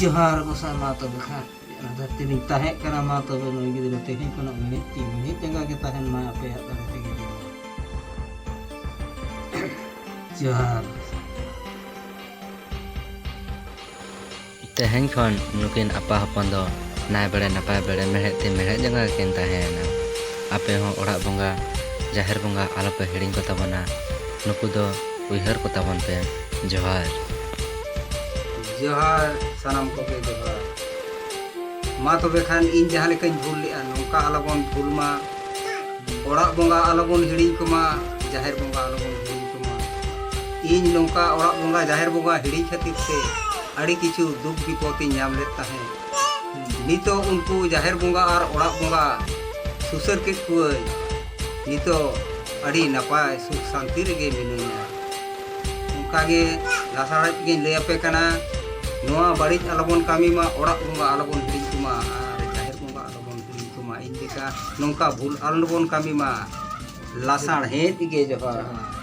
ᱡᱚᱦᱟᱨ ᱜᱚᱸᱥᱟᱭ, ᱢᱟ ᱛᱚᱵᱮ ᱠᱷᱟᱱ ᱚᱱᱟ ᱫᱷᱟᱹᱨᱛᱤ ᱨᱤᱧ ᱛᱟᱦᱮᱸ ᱠᱟᱱᱟ, ᱢᱟ ᱛᱚᱵᱮ ᱱᱩᱭ ᱜᱤᱫᱽᱨᱟᱹ ᱛᱮᱦᱮᱧ ᱠᱷᱚᱱᱟᱜ ᱢᱮᱬᱦᱮᱫ ᱛᱤ ᱢᱮᱬᱦᱮᱫ ᱡᱟᱸᱜᱟ ᱜᱮ ᱛᱟᱦᱮᱱ ᱢᱟ ᱟᱯᱮᱭᱟᱜ ᱫᱟᱲᱮ ᱛᱮᱜᱮ ᱡᱮᱢᱚᱱ᱾ ᱡᱚᱦᱟᱨ᱾ ᱛᱮᱦᱮᱧ ᱠᱷᱚᱱ ᱱᱩᱠᱤᱱ ᱟᱯᱟ ᱦᱚᱯᱚᱱ ᱫᱚ ᱱᱟᱭ ᱵᱟᱲᱮ ᱱᱟᱯᱟᱭ ᱵᱟᱲᱮ ᱢᱮᱬᱦᱮᱫ ᱛᱤ ᱢᱮᱬᱦᱮᱫ ᱡᱟᱸᱜᱟ ᱜᱮᱠᱤᱱ ᱛᱟᱦᱮᱸᱭᱮᱱᱟ᱾ ᱟᱯᱮ ᱦᱚᱸ ᱚᱲᱟᱜ ᱵᱚᱸᱜᱟ, ᱡᱟᱦᱮᱨ ᱵᱚᱸᱜᱟ ᱟᱞᱚᱯᱮ ᱦᱤᱲᱤᱧ ᱠᱚᱛᱟ ᱵᱚᱱᱟ᱾ ᱱᱩᱠᱩ ᱫᱚ ᱩᱭᱦᱟᱹᱨ ᱠᱚᱛᱟ ᱵᱚᱱ ᱯᱮ᱾ ᱡᱚᱦᱟᱨ᱾ ᱡᱚᱦᱟᱨ, ᱥᱟᱱᱟᱢ ᱠᱚᱜᱮ ᱡᱚᱦᱟᱨ᱾ ᱢᱟ ᱛᱚᱵᱮ ᱠᱷᱟᱱ ᱤᱧ ᱡᱟᱦᱟᱸ ᱞᱮᱠᱟᱧ ᱵᱷᱩᱞ ᱞᱮᱫᱼᱟ, ᱱᱚᱝᱠᱟ ᱟᱞᱚᱵᱚᱱ ᱵᱷᱩᱞ ᱢᱟ᱾ ᱚᱲᱟᱜ ᱵᱚᱸᱜᱟ ᱟᱞᱚᱵᱚᱱ ᱦᱤᱲᱤᱧ ᱠᱚᱢᱟ, ᱡᱟᱦᱮᱨ ᱵᱚᱸᱜᱟ ᱟᱞᱚᱵᱚᱱ ᱦᱤᱲᱤᱧ ᱠᱚᱢᱟ᱾ ᱤᱧ ᱱᱚᱝᱠᱟ ᱚᱲᱟᱜ ᱵᱚᱸᱜᱟ, ᱡᱟᱦᱮᱨ ᱵᱚᱸᱜᱟ ᱦᱤᱲᱤᱧ ᱠᱷᱟᱹᱛᱤᱨ ᱛᱮ ᱟᱹᱰᱤ ᱠᱤᱪᱷᱩ ᱫᱩᱠ ᱵᱤᱯᱚᱫ ᱤᱧ ᱧᱟᱢ ᱞᱮᱫ ᱛᱟᱦᱮᱸᱫ᱾ ᱱᱤᱛᱚᱜ ᱩᱱᱠᱩ ᱡᱟᱦᱮᱨ ᱵᱚᱸᱜᱟ ᱟᱨ ᱚᱲᱟᱜ ᱵᱚᱸᱜᱟ ᱥᱩᱥᱟᱹᱨ ᱠᱮᱫ ᱠᱚᱣᱟᱹᱧ᱾ ᱱᱤᱛᱚᱜ ᱟᱹᱰᱤ ᱱᱟᱯᱟᱭ ᱥᱩᱠ ᱥᱟᱱᱛᱤ ᱨᱮᱜᱮ ᱢᱤᱱᱟᱹᱧᱟ᱾ ᱚᱱᱠᱟᱜᱮ ᱞᱟᱥᱟᱲᱦᱮᱫ ᱜᱮᱧ ᱞᱟᱹᱭ ᱟᱯᱮ ᱠᱟᱱᱟ, ᱱᱚᱣᱟ ᱵᱟᱹᱲᱤᱡ ᱟᱞᱚᱵᱚᱱ ᱠᱟᱹᱢᱤ ᱢᱟ, ᱚᱲᱟᱜ ᱵᱚᱸᱜᱟ ᱟᱞᱚᱵᱚᱱ ᱦᱤᱲᱤᱧ ᱠᱚᱢᱟ ᱟᱨ ᱡᱟᱦᱮᱨ ᱵᱚᱸᱜᱟ ᱟᱞᱚᱵᱚᱱ ᱦᱤᱲᱤᱧ ᱠᱚᱢᱟ᱾ ᱤᱧ ᱞᱮᱠᱟ ᱱᱚᱝᱠᱟ ᱵᱷᱩᱞ ᱟᱞᱚᱵᱚᱱ ᱠᱟᱹᱢᱤ ᱢᱟ᱾ ᱞᱟᱥᱟᱲᱦᱮᱫ ᱜᱮ ᱡᱚᱦᱟᱨ᱾